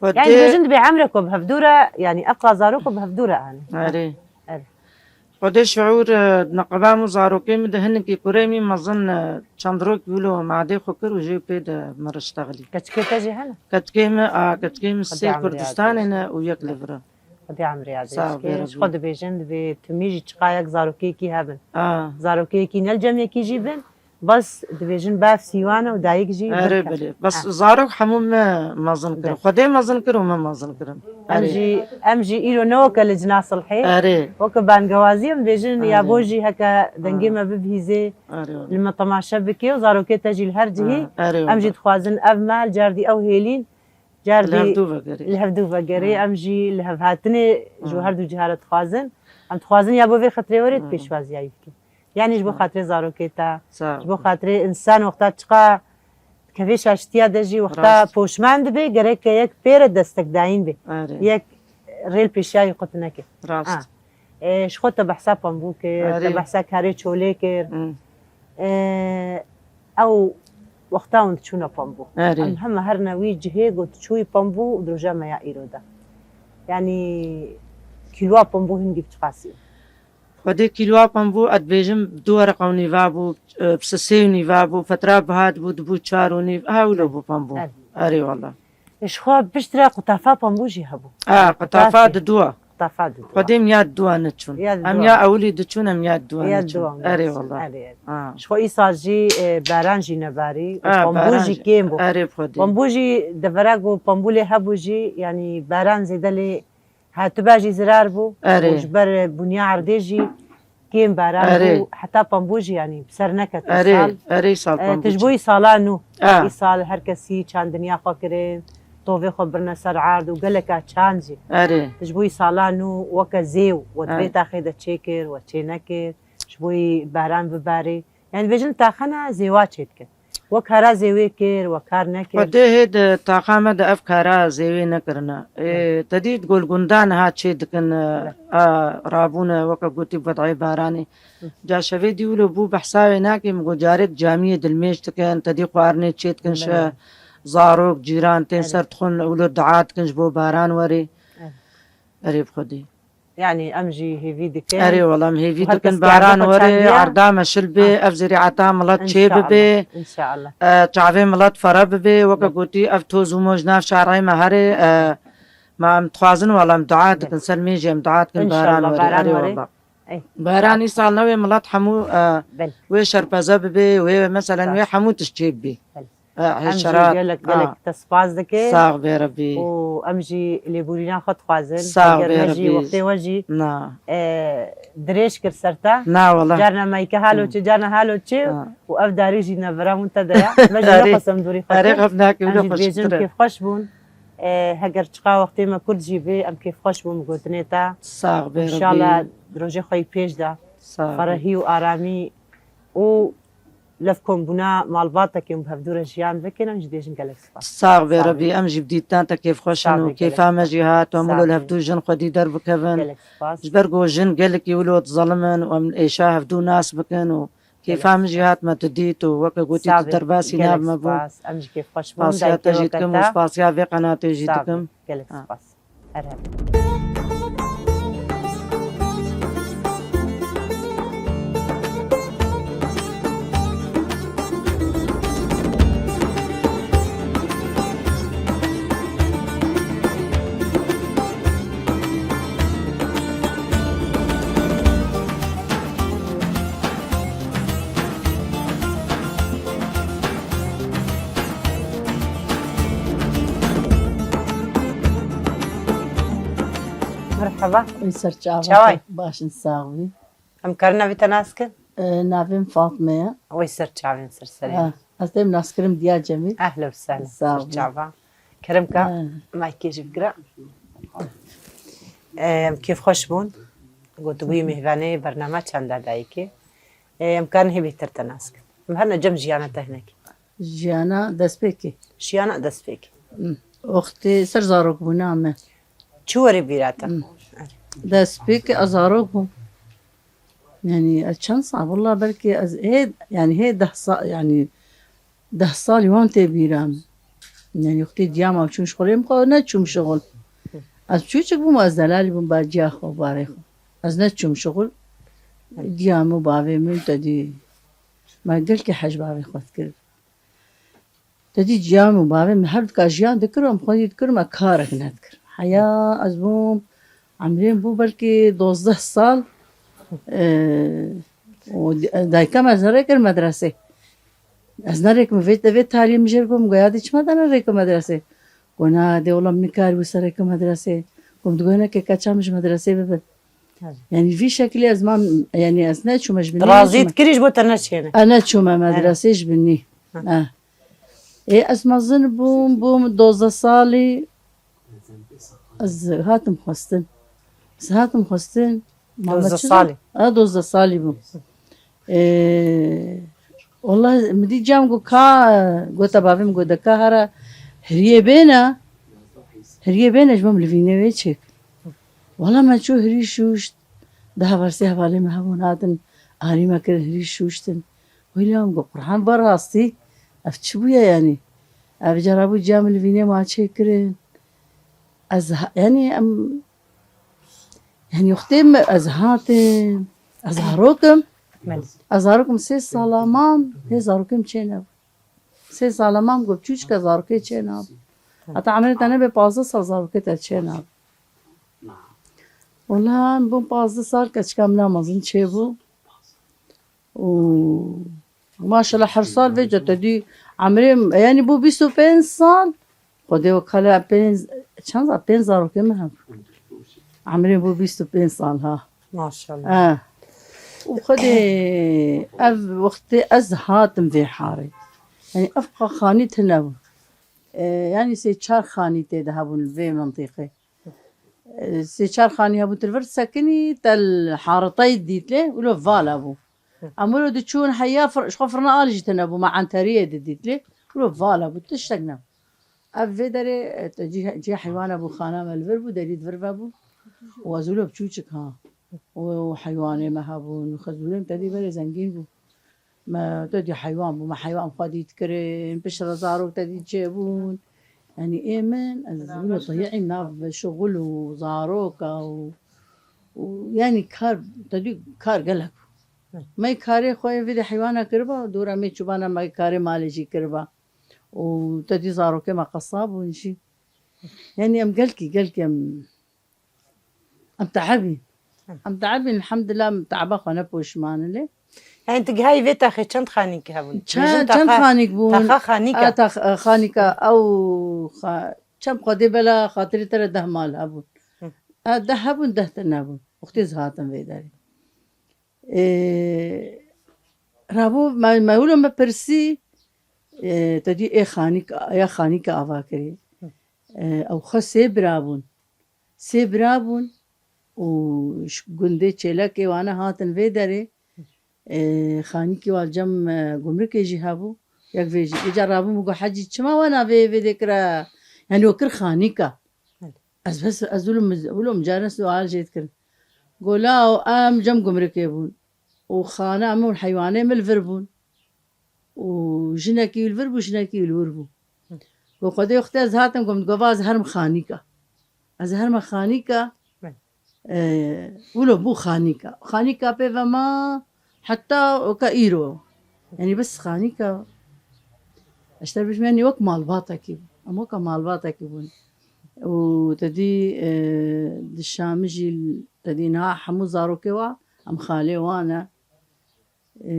Xwedê Yanî dibêjin dibê emre ku bi hevdû re, yanî ev qazaro ku bi hevdû re anî. Erê. Erê. Xwedê şiûr, e, neqeba min û zarokê min de hinekî kurê min mezin, e, çend rokî wilo madê xwe kir û jê pê de min riştexilî. Keçikê te jî hene? Keçikê min, a, keçikê min Xwedê sê emrê Kurdistanê ne û yek li vir e. Xwedê emrê ya Sağ ol, dirêj ke. Ji xwe dibêjin, divê timî jî çiqa yek zarokêkî hebin. A. Zarokêkî ne li cem yekî jî bin, bas dibêjin bav sîwan e û dayik jî Erê bir ket. Belê. Bas Ha. zarok hemû me mezin kirin. Belê. Xwedê mezin kir û me mezin kirin. Em Erê. jî, em jî îro ne weke licna silhê, Erê. weke bangewazî em dibêjin, ya Erê. bo jî heke dengê Ha. me bibihîzê, Erê wala. li me temaşe bike û zarokê te jî li her cihî. Ha, erê Em jî wala. dixwazin ev me li cardî ew hêlîn, cardî Li hevdû vegerê. li hevdû vegerê. Ha. Em jî li hevhatinê ji Ha. her du cihara dixwazin. Em dixwazin ya bo vê xetirê werê Ha. pêşwaziyayî bikin. Yanî ji bo Ha. xatirê zarokê te, Sağ ol. ji bo xatirê însan wexta çiqa dikevê şaştiya de jî wexta Rast. poşman dibe, gereke yek pê re destekdayîn be. Erê. Yek rêl pêşiyayî xwe tu neke. Rast. Ha. E, ji xwe te behsa pambû kir, te Erê. behsa karê çolê kir. Hmm. E, ew wexta hûn diçûne pambû. Erê. Em heme herine wî cihê got çûyî pambû û di roja me ya îro de. Yanî kîloa pambû hingî bi çiqasî? Xwedê kîloa pambû, ez dibêjim, bi du wereqa û nîva bû, e, bi sisê û nîva bû, fetra bihat bû, dibû çar û nîv, ha wilo bû pambû. Erê. Erê wala. Ji xwe piştre qutafa pambû jî hebû. A, qutafa Qutafê. didu a. Qutafa didu a. Xwedê em ya didu a neçûn. Ya didu Em a. ya ewilî diçûn, em ya didu a Ya neçûn. didu a Erê neçûn. wala. Erê, erê. A. Ji xwe îsal jî, e, baran jî nebarî. A, Pambû baran jî jî. kêm bû. Erê bi Xwedê. Pambû jî devera ku pambû lê hebû jî, yanî baran zêde lê hatiba jî zirar bû. Erê. Û ji ber bunya erdê jî kêm baran Erê. bû. Heta pambû jî, yanî bi ser neket Erê, îsal. erê îsal E, pambû tu ji çi? bo îsala nû. A. Îsal her kesî çandiniya xwe kirin, tovê xwe birine ser erd û geleka çand jî. Erê. Tu ji bo îsala nû weke zêw, we di vê Erê. taxê de çêkir, we çê nekir, ji bo yî baran bibarê. Yanî dibêjin taxana zêwa çêdikin. We kara zêwê kir, we kar nekir. Xwedê hê di taxa me de ev kara zêwê nekirine. Ê, Hı. te dî di Golgunda niha çê dikin, e, Hı. a, rabûne, weke gotî bi wedayê baranê. Hı. Ca şevê dî wilo bû behsa wê nakê, min got carê di camiyê dilmêj dikin, te dî xwarinê çê dikin, Hı. şe zarok, cîran tên Hı. ser dixwin, wilo dua dikin ji bo baran werê. Hı. Erê bi Xwedê. Yanî em jî hêvî dikin. Erê wala, em hêvî Û her dikin kes baran diabe xwe were, çandiya. erda meşil bê, Ah. ev zirîeta milet çê İnşallah, bibe, inşallah. e, çavê milet fere bibe, weke Be- gotî ev toz û moj nav şarayê me here, e, ma em dixwazin wala em dua Be- dikin, ser mêjê em dua dikin, İnşallah, baran were, baran erê were. wala. Ey. Baran îsal newê milet hemû, e, Bel. wê şerpeze bibe, wê meselen wê Rast. hemû tişt çê bibe. Bel. He, em jî hişerat. Gelek, ha, gelek te spas dike. Sax bê Rebî. Û em jî lêborîna xwe dixwazin. Sax bê Rebî. Heger me jî wextê we jî, na, e, dirêj kir ser te. Na, wela. Carna me yike halo çi, carna halo çi. Ha. Û ev darî jî navbera hûn te de ya. Me jî, erê, nexwestin dûrî xwe. Erê, xef nake, em jî dibêjin kêfxweş bûn. E, heger çiqa wextê me kurt jî bê, em kêfxweş bûn bi gotinê te. Sax bê Rebî. Înşallah rojê xwe yî pêş de. Sax bê. Ferehî û aramî û levkombûna malbatekê û bi hevdû re jiyan bikin, em jî dibêjin gelek spas. Sax bê Rebî, em jî bi dîtina te kêfxweş in û kêfa me jî hat, em wilo li hevdû jin xwedî derbikevin. Gelek spas. Ji ber ku jin gelekî wilo dizelim in û em êşa hevdû nas bikin û kêfa min jî hat me tu dît û weke gotî tu derbasî nav me bû. Gelek spas. Em jî kêfxweş bûn. Spasiya te jî dikim û spasiya vê qenatê jî dikim. Gelek spas. Erhem. Merhaba. Wî ser çava. Çawa yî? Baş in, sax bî. Em karin navê te nas kin? E, navê min Fatme ye. Wî ser çavên ser serê. Ha, ez dê naskirim Diya Cemîl. Ehle û sehlen. Sax bî. Ser çava. Kerem ka, ha, maykê jî bigire. E, em kêfxweş bûn. Gotibûyî mêvanê bername çanda dayikê. E, em karin hê bêhtir te nas kin. Em herine cem jiyana te hinekî. Jiyana destpêkê. Jiyana destpêkê. Hmm. Wextê ser zarokbûna me. Çi were bîra te? Hmm. Destpêkê ez zarok bûm. Yani ez çend sal, walla belkî ez hê, yani hê deh sal, yani deh salî wan tê bîra min. Yani wextê diya me çûn şixulê min xwe, neçûm şixul. Ez çûçik bûm, ez delalî bûm, ba ciya xwe, barê xwe. Ez neçûm şixul. Diya min û bavê min te dî. Me gelkî hej bavê xwe dikir. Te dî ciya min û bavê min her dika jiyan dikir, em xwedî dikir, me karek nedikir. Heya ez bûm, emrê min bû belkî dozdeh sal, e, û di-, dayika me ez nerêkir medresê. Ez nerêkim vê, vê tarî min jêr bûm, goya dî çima te nerêkir medresê? Go na, dê wela min nikar bû serêkim medresê. Go min digoyne ke keça min ji medresê bibin. Tabii. Yani vî şekilî ez mam, yani ez neçûme ji binî. Razî dikirî ji bo te neçêne. Ez neçûme medresê ji binî. Ha. Eh. Ê, ez mezin bûm, bûm dozdeh salî. Ez hatim xwestin. Ez hatim xwestin. Dozdeh salî. Ha, dozdeh salî bûm. Ê, wela min dî cem got ka, gota bavê min got de ka hera hiriyê bêne, hiriyê bêne ji bo min li vînê wê çêk. Wela me çû hirî şûşt, di heval sê hevalê me hebûn hatin, arî me kirin hirî şûştin. Wî lê em got Qur'an ba rastî, ev çi bûye yanî? Ev cara bû ciya min li vînê ma çêkirin. Ez ha-, yanî em Yani wextê min ez hatim, ez zarok im. Belê. Ez zarok im, sê sala mam, hê zarokê min çênebû. Sê sala mam got, çûçika zarokê çênabû. Heta emrê te nebe pazdeh sal zarokê te çênabû. Wela em bûn pazdeh sal keçika min a mezin çêbû. Û maşallah her sal vêca te dî emrê, yani bû bîst û pênc sal. Xwedê wekala pênc, çend sal? Pênc zarokê min hebû. Emrê bû bîst û pênc sal ha. Maşallah. Eh. Û Xwedê ev wextê ez hatim vê harê. Yani ev qa-, xanî tune bû. E, yani sê çar xanî tê de hebûn li vê mintîqê. E, sê çar xanî hebû, tu li vir sekinî, te li haritayî dît lê, wilo vala bû. Em wilo diçûn heya fir-, ji xwe firna alî jî tune bû, me enteriyê didît lê, wilo vala bû, tiştek nebû. Ev vê derê, e, te cî-, cihê heywana bû, xana me li vir bû, derî di vir ve bû. Û ez wilo biçûçik ha. Û heywanê me hebûn, û xezûlê min te dî berê zengîn bû. Me te dî heywan bû, me heywan xwedî dikirin, piştre zarok te dî çêbûn. Yanî ê min, ez wilo teyî nav şixul û zaroka û, û yanî kar, te dî kar gelek bû. Me karê xwe yê vê de heywana kiriba, dora me çûbana me karê malê jî kiriba. Û te dî zarokê me qesab bûn jî. Yanî em gelkî, gelkî em Em teebîn. Em teebîn, elhamdulillah, em teeba xwe ne poşman in lê. Em tu gihayî vê taxê çend xanîk hebûn? Çend, Bêjin çend taxa, xanîk bûn? Taxa xanîka. A, tax-, e, xanîka, ew xa-, çend xwedê bela xatirê te re deh mal hebûn. Hı. E, deh hebûn, deh tune bûn. Wextê ez hatim vê derê. E, rabû me, me wilo me pirsî, e, te dî ê xanîk, ya xanîka ava kirî. Hı. E, ew xwe sê bira bûn. Sê bira bûn û ji gundê Çêlekê wane hatin vê derê. E, xanîkî wa cem, e, gumrikê jî hebû. Yek vê jî. Îca rabûm û got, "Hecî, çima wana vê, vê dê kira?" Yanî we kir xanîka. Belê. Ez bes, ez wilo mi-, wilo micares sual jê dikirin. Got, "Law, em cem gumrikê bûn. Û xana min û heywanê min li vir bûn." Û jinekî wî li vir bû, jinekî wî li wir bû. Hi. Got, "Xwedê wextê ez hatim, got, min digot, va ez herim xanîka. Ez herime xanîka." Hi. E, wilo bû xanîka. Xanîka pê ve ma heta oka îro. Yanî bes xanîka. Ez te bêjim, yanî wek malbatekî bû. Em weka malbatekî bûn. Û te dî, e, di Şamê jî, te dî niha hemû zarokê wa, em xalê wan e. Ê,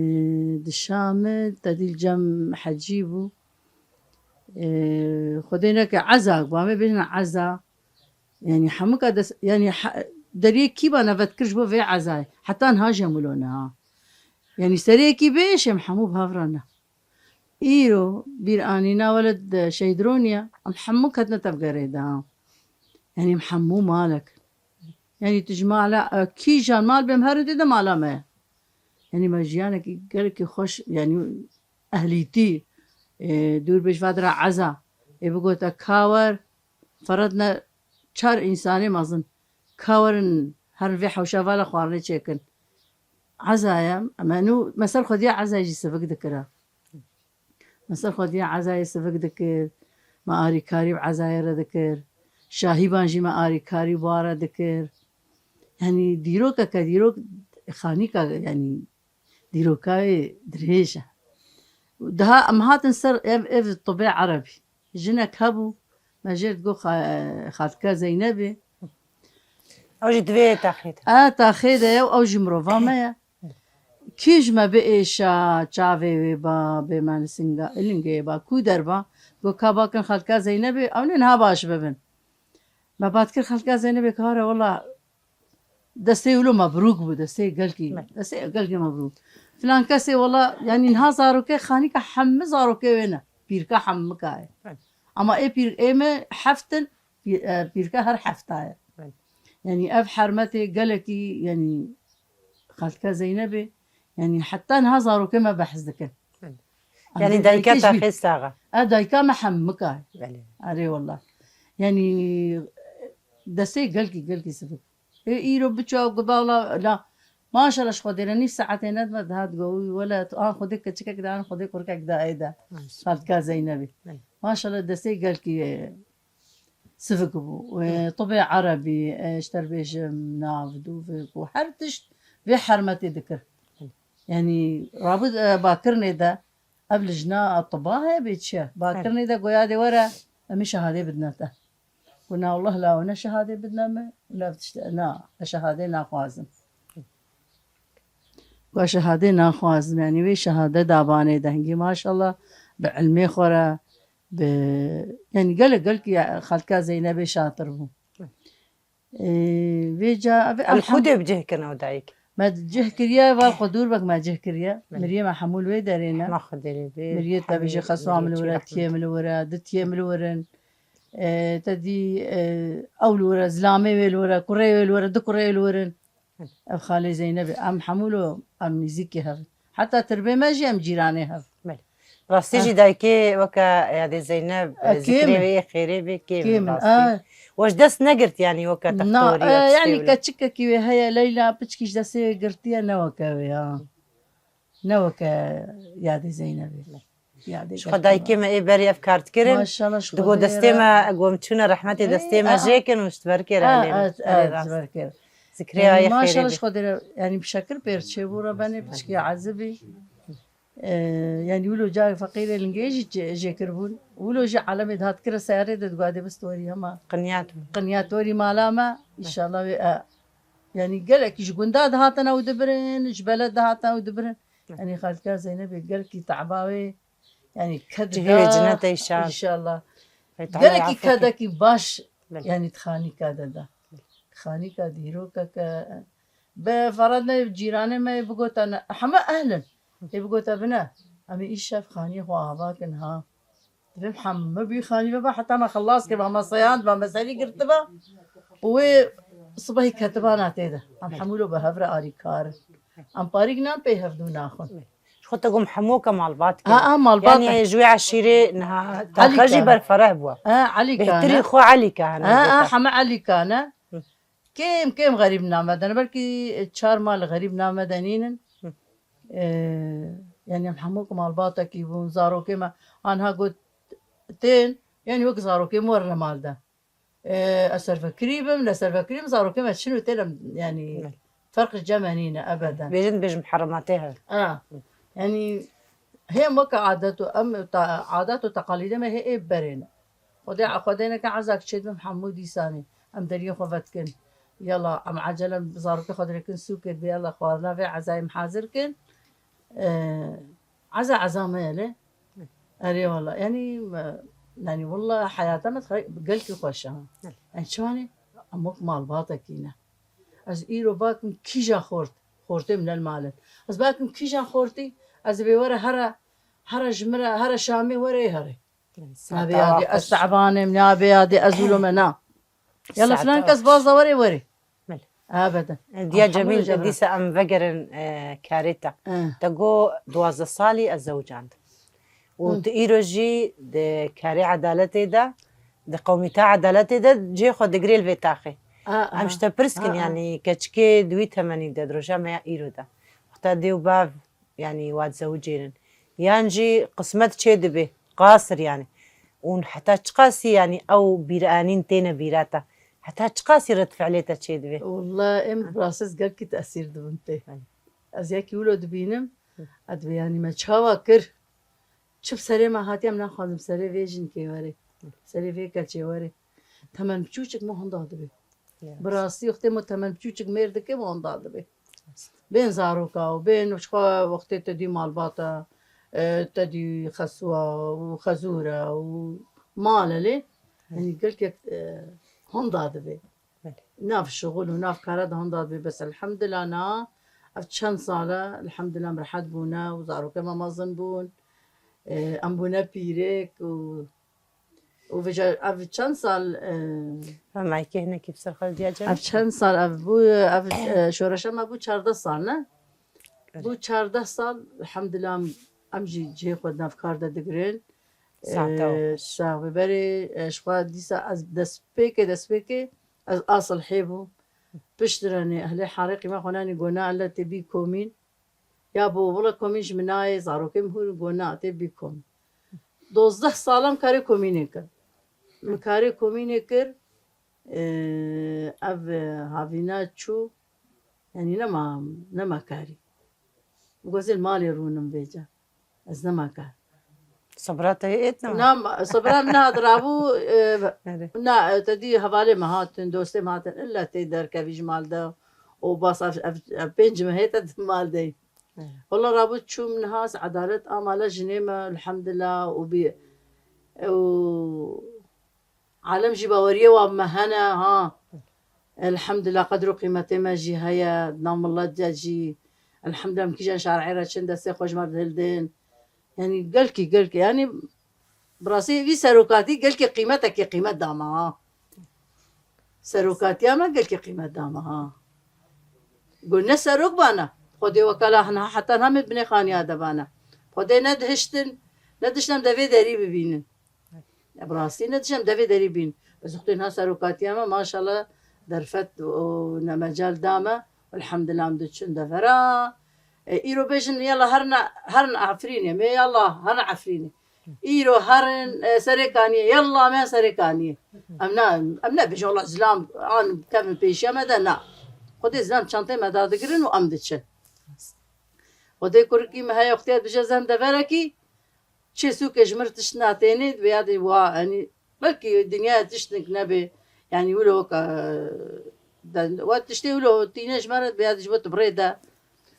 di Şamê te dî li cem hecî bû. Ê, Xwedê neke eza, ku em ê bêjin eza. Yanî hemika des-, yanî he-, deriyê kîba nevet kir ji bo vê ezayê. Heta niha jî em wilo ne ha. Yanî serê yekî bêş em hemû bi hev re ne. Îro bîr anîna weled, e, Şehîd Roniya, em hemû ketine tevgerê de ha. Yanî em hemû malek. Yanî tu ji mala, e, kîjan mal bê em herin tê de mala me ye. Yanî me jiyanekî gelekî xweş, yanî ehlîtî, e, dûr bêj vadira eza. Ê bigota ka wer, feredne çar însanê mezin. Ka werin herin vê hewşa vala xwarinê çêkin. Eza ye, em nû me ser xwediya ezayê jî sivik dikira. Me ser xwediya ezayê sivik dikir. Me arîkarî bi ezayê re dikir. Şahîban jî me arîkarî bi wan re dikir. Yanî dîrokeke dîrok xanîka, yanî dîroka wê dirêj e. Daha em hatin ser ev, ev tibê erebî. Jinek hebû, me jê re digot xa-, xalika Zeynebê. Ew jî di vê taxê de. E, taxê de ye û ew jî mirova me ye. Kî ji me biêşa çavê wê ba, bê me nisinga, ilingê ba, ku derba, got ka bakin xelka Zeynebê, ew ne niha baş bibin. Me bat kir xelka Zeynebê, ka were wela destê wilo mebrûk bû, destê gelkî, Me. destê gelkî mebrûk. Filan kesê wela, yanî niha zarokê xanîka hemî zarokê wê ne, pîrka hemika ye. Me. Ama ê pîr, ê me heft in, pî-, e, pîrka her hefta ye. Me. Yanî ev hermetê gelekî, yanî Xalika Zeynebê, yanî heta niha zarokê me behs dikin. Belê. Yanî dayika te xêz sax e. E, dayika me hemika. Belê. Erê wela. Yanî destê gelkî, gelkî sivik. Ê îro biçaw gibala la. Maşallah ji Xwedê re nîv saetê nedme dihat go, wela tu an Xwedê keçikek de, an Xwedê kurkek de ê de. Maşallah. Xalika Zeynebê. Belê. Maşallah destê gelkî, e, sivik bû. Wê Hı. tibê erebî, e, ji te re bêjim, nav, dûvik û her tişt vê hermetê dikir. Hı. Yanî rabû, e, bakirinê de ev lijna tiba heye bê çi ye? Hı. Bakirinê de goya dê were, em ê şehadê bidine te. Got, "Na, Allah la ne şehadê bidine me, la tişt, na, ez şehadê naxwazim." Got, "Şehadê naxwazim." Yanî wê şehade dabanê de hingî maşallah bi ilmê xwe re, bi, yanî gelek, gelek ya xalika Zeynebê şatir bû. Hı. Ê, vê ca, ev, Em elhem- xwedê bi cih kirin ew dayik. Me cih kiriye, va xwe dûr bek me cih kiriye. Belê. Miriyê me hemû li wê derê ne. Ma xwedê lê bê. Miriyê te Hemî bêje xeswa min li miriyê wir e, çî tiyê rehmet. min li wir e, du tiyê min li wir in. Ê, te dî, ê, ew li wir e, zilamê wê li wir e, kurê wê li wir e, du kurê wê li wir in. Ev xalê Zeynebê. Em hemû lo, em nîzîkî hev in. Heta tirbê me jî em cîranê hev. Belê. Rastî Ah. jî dayikê weke yadê Zeyneb, E, e, zikrê kêm e. wê yê xêrê bê kêm e Kêm e. rastî. Ah. We ji dest negirt yanî weke Na, textorî e, ya tiştê yanî wilo. keçikekî wê heye Leyla, piçkî ji destê wê girtiye ne weke wê ya. Ne weke yadê Zeynebê. Yadê Ji gelkî xwe dayikê me. me ê berî ev kar dikirin. Maşallah ji Digo Xwedê destê re. me, gom çûne rehmetê Ey, destê me ah. jê kin û ji ber kê re Ah, elê me. ah, Erê ah, rast. ji ber kê re. Zikrê Yanî aye maşallah xêrê ji bê. Xwedê re, yanî bi şekil pêr çêbû re benê piçkî ezibî. Ee, yanî wilo carê feqîrê lingê jî çê-, jê kiribûn. Wilo jî alemê dihat kire seyarê de digo dê bist werî hema. Qinyat bû. Qinyat werî mala me. Înşallah wê, e, yanî gelekî ji gunda dihatin ew dibirin, ji beled dihatin ew dibirin. Yanî xalika Zeynebê gelkî te'ba wê, yanî ked da. Cihê wê cennet e înşallah. Înşallah. Gelekî kedekî baş, yanî di xanîka de da. Xanîka dîrokeke, bi ferad ne cîranê me yê bigota ne, heme ehl in. Ê bigota bine, em ê îşev xaniyê xwe ava kin ha. Dibêm hemû bî xanî biba heta me xilas kiriba, me seyand ba, me serî girtiba. Û wê sibehî ketiba na tê de. Em hemû lo bi hev re alîkar in. Em parîk nan pê hevdû naxwin. Ji xwe te gom hemû ke malbat Ha, ha, malbat Yanî e. Ji wê eşîrê niha Elî taxe jî ke. Berfereh bû. Ha, Elî ke Bêhtirî ne. Xwe Elî ke hene Ha, ha, gota. Heme Elî ke ne. Hı. Kêm kêm xerîb name de ne. Belkî çar mal xerîb name de nînin. Hı. Ee, yanî em hemû ku malbatekî bûn, zarokê me anha got tên, yanî wek zarokê me werine mal de. Ee, ez servekirî bim, ne servekirî bim, zarokê me çin û tên em, yanî Evet. Ferq ji cem me nîne ebeden. Bêjin dibêjim muherrematê hev. Ha. Yanî hê em weke adet û em ta-, adet û teqalîdê me hê ê berê ne. Xwedê, Xwedê neke ezak çêdibim hemû dîsanê. Em deriyê xwe vedikin. Yala, em ecele zarokê xwe dirêkin sûkê dibê, yala xwarina vê ezayê em hazir kin. Ee, eza eza me ye lê. Erê wala. Yanî, e, yanî wala heyata me dixe-, gelkî xweş e ha. Yanî çi wanî? Em wek malbatekî ne. Ez îro bakim kîja xort, xortê min li mal in. Ez bakim kîja xortî, ez ê bê were here, here ji min re, here Şamê were ê here. Nabê yadê ez te'ban im, nabê yadê ez wilo me na. Yala filan kes baza were were. Ebeden. Diya Cemîl, dîsa em vegerin, e, karê te. Eh. Te got duwazdeh salî ez zewicand. Û tu îro jî di karê edaletê de, di qewmîta edaletê de cihê xwe digirê li vê taxê. Em ji te pirs kin, yanî keçikê di wî temenî de, di roja me ya îro de. Wexta dê û bav, yanî wa dizewicênin. Yan jî qismet çê dibe, qasir yanî. Û heta çiqasî yanî ew bîranîn têne bîra te? Heta çiqasî red fiilê te çê dibe? Wala em bi rastî ez gelkî tesîr dibim pê. Ez yekî wilo dibînim, ez dibê yanî me çawa kir? Çi bi serê me hatiye, em naxwazim serê vê jinkê were. Serê vê keçê were. Temen biçûçik me honda dibe. Bi rastî wextê me temen biçûçik mêr dike me honda dibe. Bên zaroka û bên ji xwe wextê te dî malbata, e, te dî xeswa û xezûra û mal e lê. Yanî gelkek, e, honda dibe. Nav şixul û nav kara de honda dibe. Bes elhamdulillah na ev çend sal e, elhamdulillah em rehet bûne û zarokê me mezin bûn. E, em bûne pîrek û Û vêca ev çend sal, e, Ev meyke hinekî bi ser xwe diya cem. Ev çend sal ev bû, ev, e, şoreşa me bû çardeh sal, ne? Belê. Bû çardeh sal, elhamdulillah, em, em jî cihê xwe di nav kar de digirin. Saeta E, xweş. Sax be berê, e, ji xwe dîsa ez destpêkê, destpêkê ez asil hê bû. Pişt re nê ehlê harê qîma xwe nanî gona elle tê bî komîn. Ya bo, wila komîn ji min nayê, zarokê min hûn got na, tê bî komîn. Dozdeh sal em karê komînê kir. Min karê komînê kir, e, ev, e, havîna çû, yanî nema, nema karî. Min got, zê li malê rûnim vêca. Ez nema kar. Sibra te êt nema? Na, sibra min nehat rabû, e, Erê. Na, e, te dî hevalê me hatin, dostê me hatin, illa tê derkevî ji mal de û bas ev, ev, ev pênc mehê te di mal de. Erê. Wala rabû çûm niha ez edalet a mala jinê me, elhamdulillah, û bî, û alem jî baweriyê wa me hene, ha. Elhamdulillah, qedr û qîmetê me jî heye, di nav milet de jî. Elhamdulillah, em kîjan şarê re çin destê xwe ji me re dihildin. Yanî gelkî, gelkî, yanî bi rastî vî serokatî gelkî qîmetekî qîmet da me, ha. Serokatiya me gelkî qîmet da me, ha. Got ne serok bana. Xwedê wekala hina heta niha me binê xaniya de bana. Xwedê ne dihiştin, ne diştin em devê derî bibînin. Ya bi rastî ne diştin em devê derî bînin. Bes wextê niha serokatiya me maşallah derfet û ne mecal da me. Elhamdulillah em diçin devera. E, îro bêjin yala herin, herin Efrînê. Me yala herin Efrînê. Îro herin, e, Serê Kaniyê. Yala me Serê Kaniyê. Em ne, em nebêjin wala zilam an kevin pêşiya me de na. Xwedê zilam çantê me dadigirin û em diçin. Xwedê kurikî me heye wextê dije zem deverekî. Çê sûkê ji mir tişt natênê, bi yadê wa, yanî, belkî dinyaya tiştnek nebê. Yanî, wilo weka, e, de, wa tiştê wilo tîne ji me re, bi yadê ji bo tu birê de.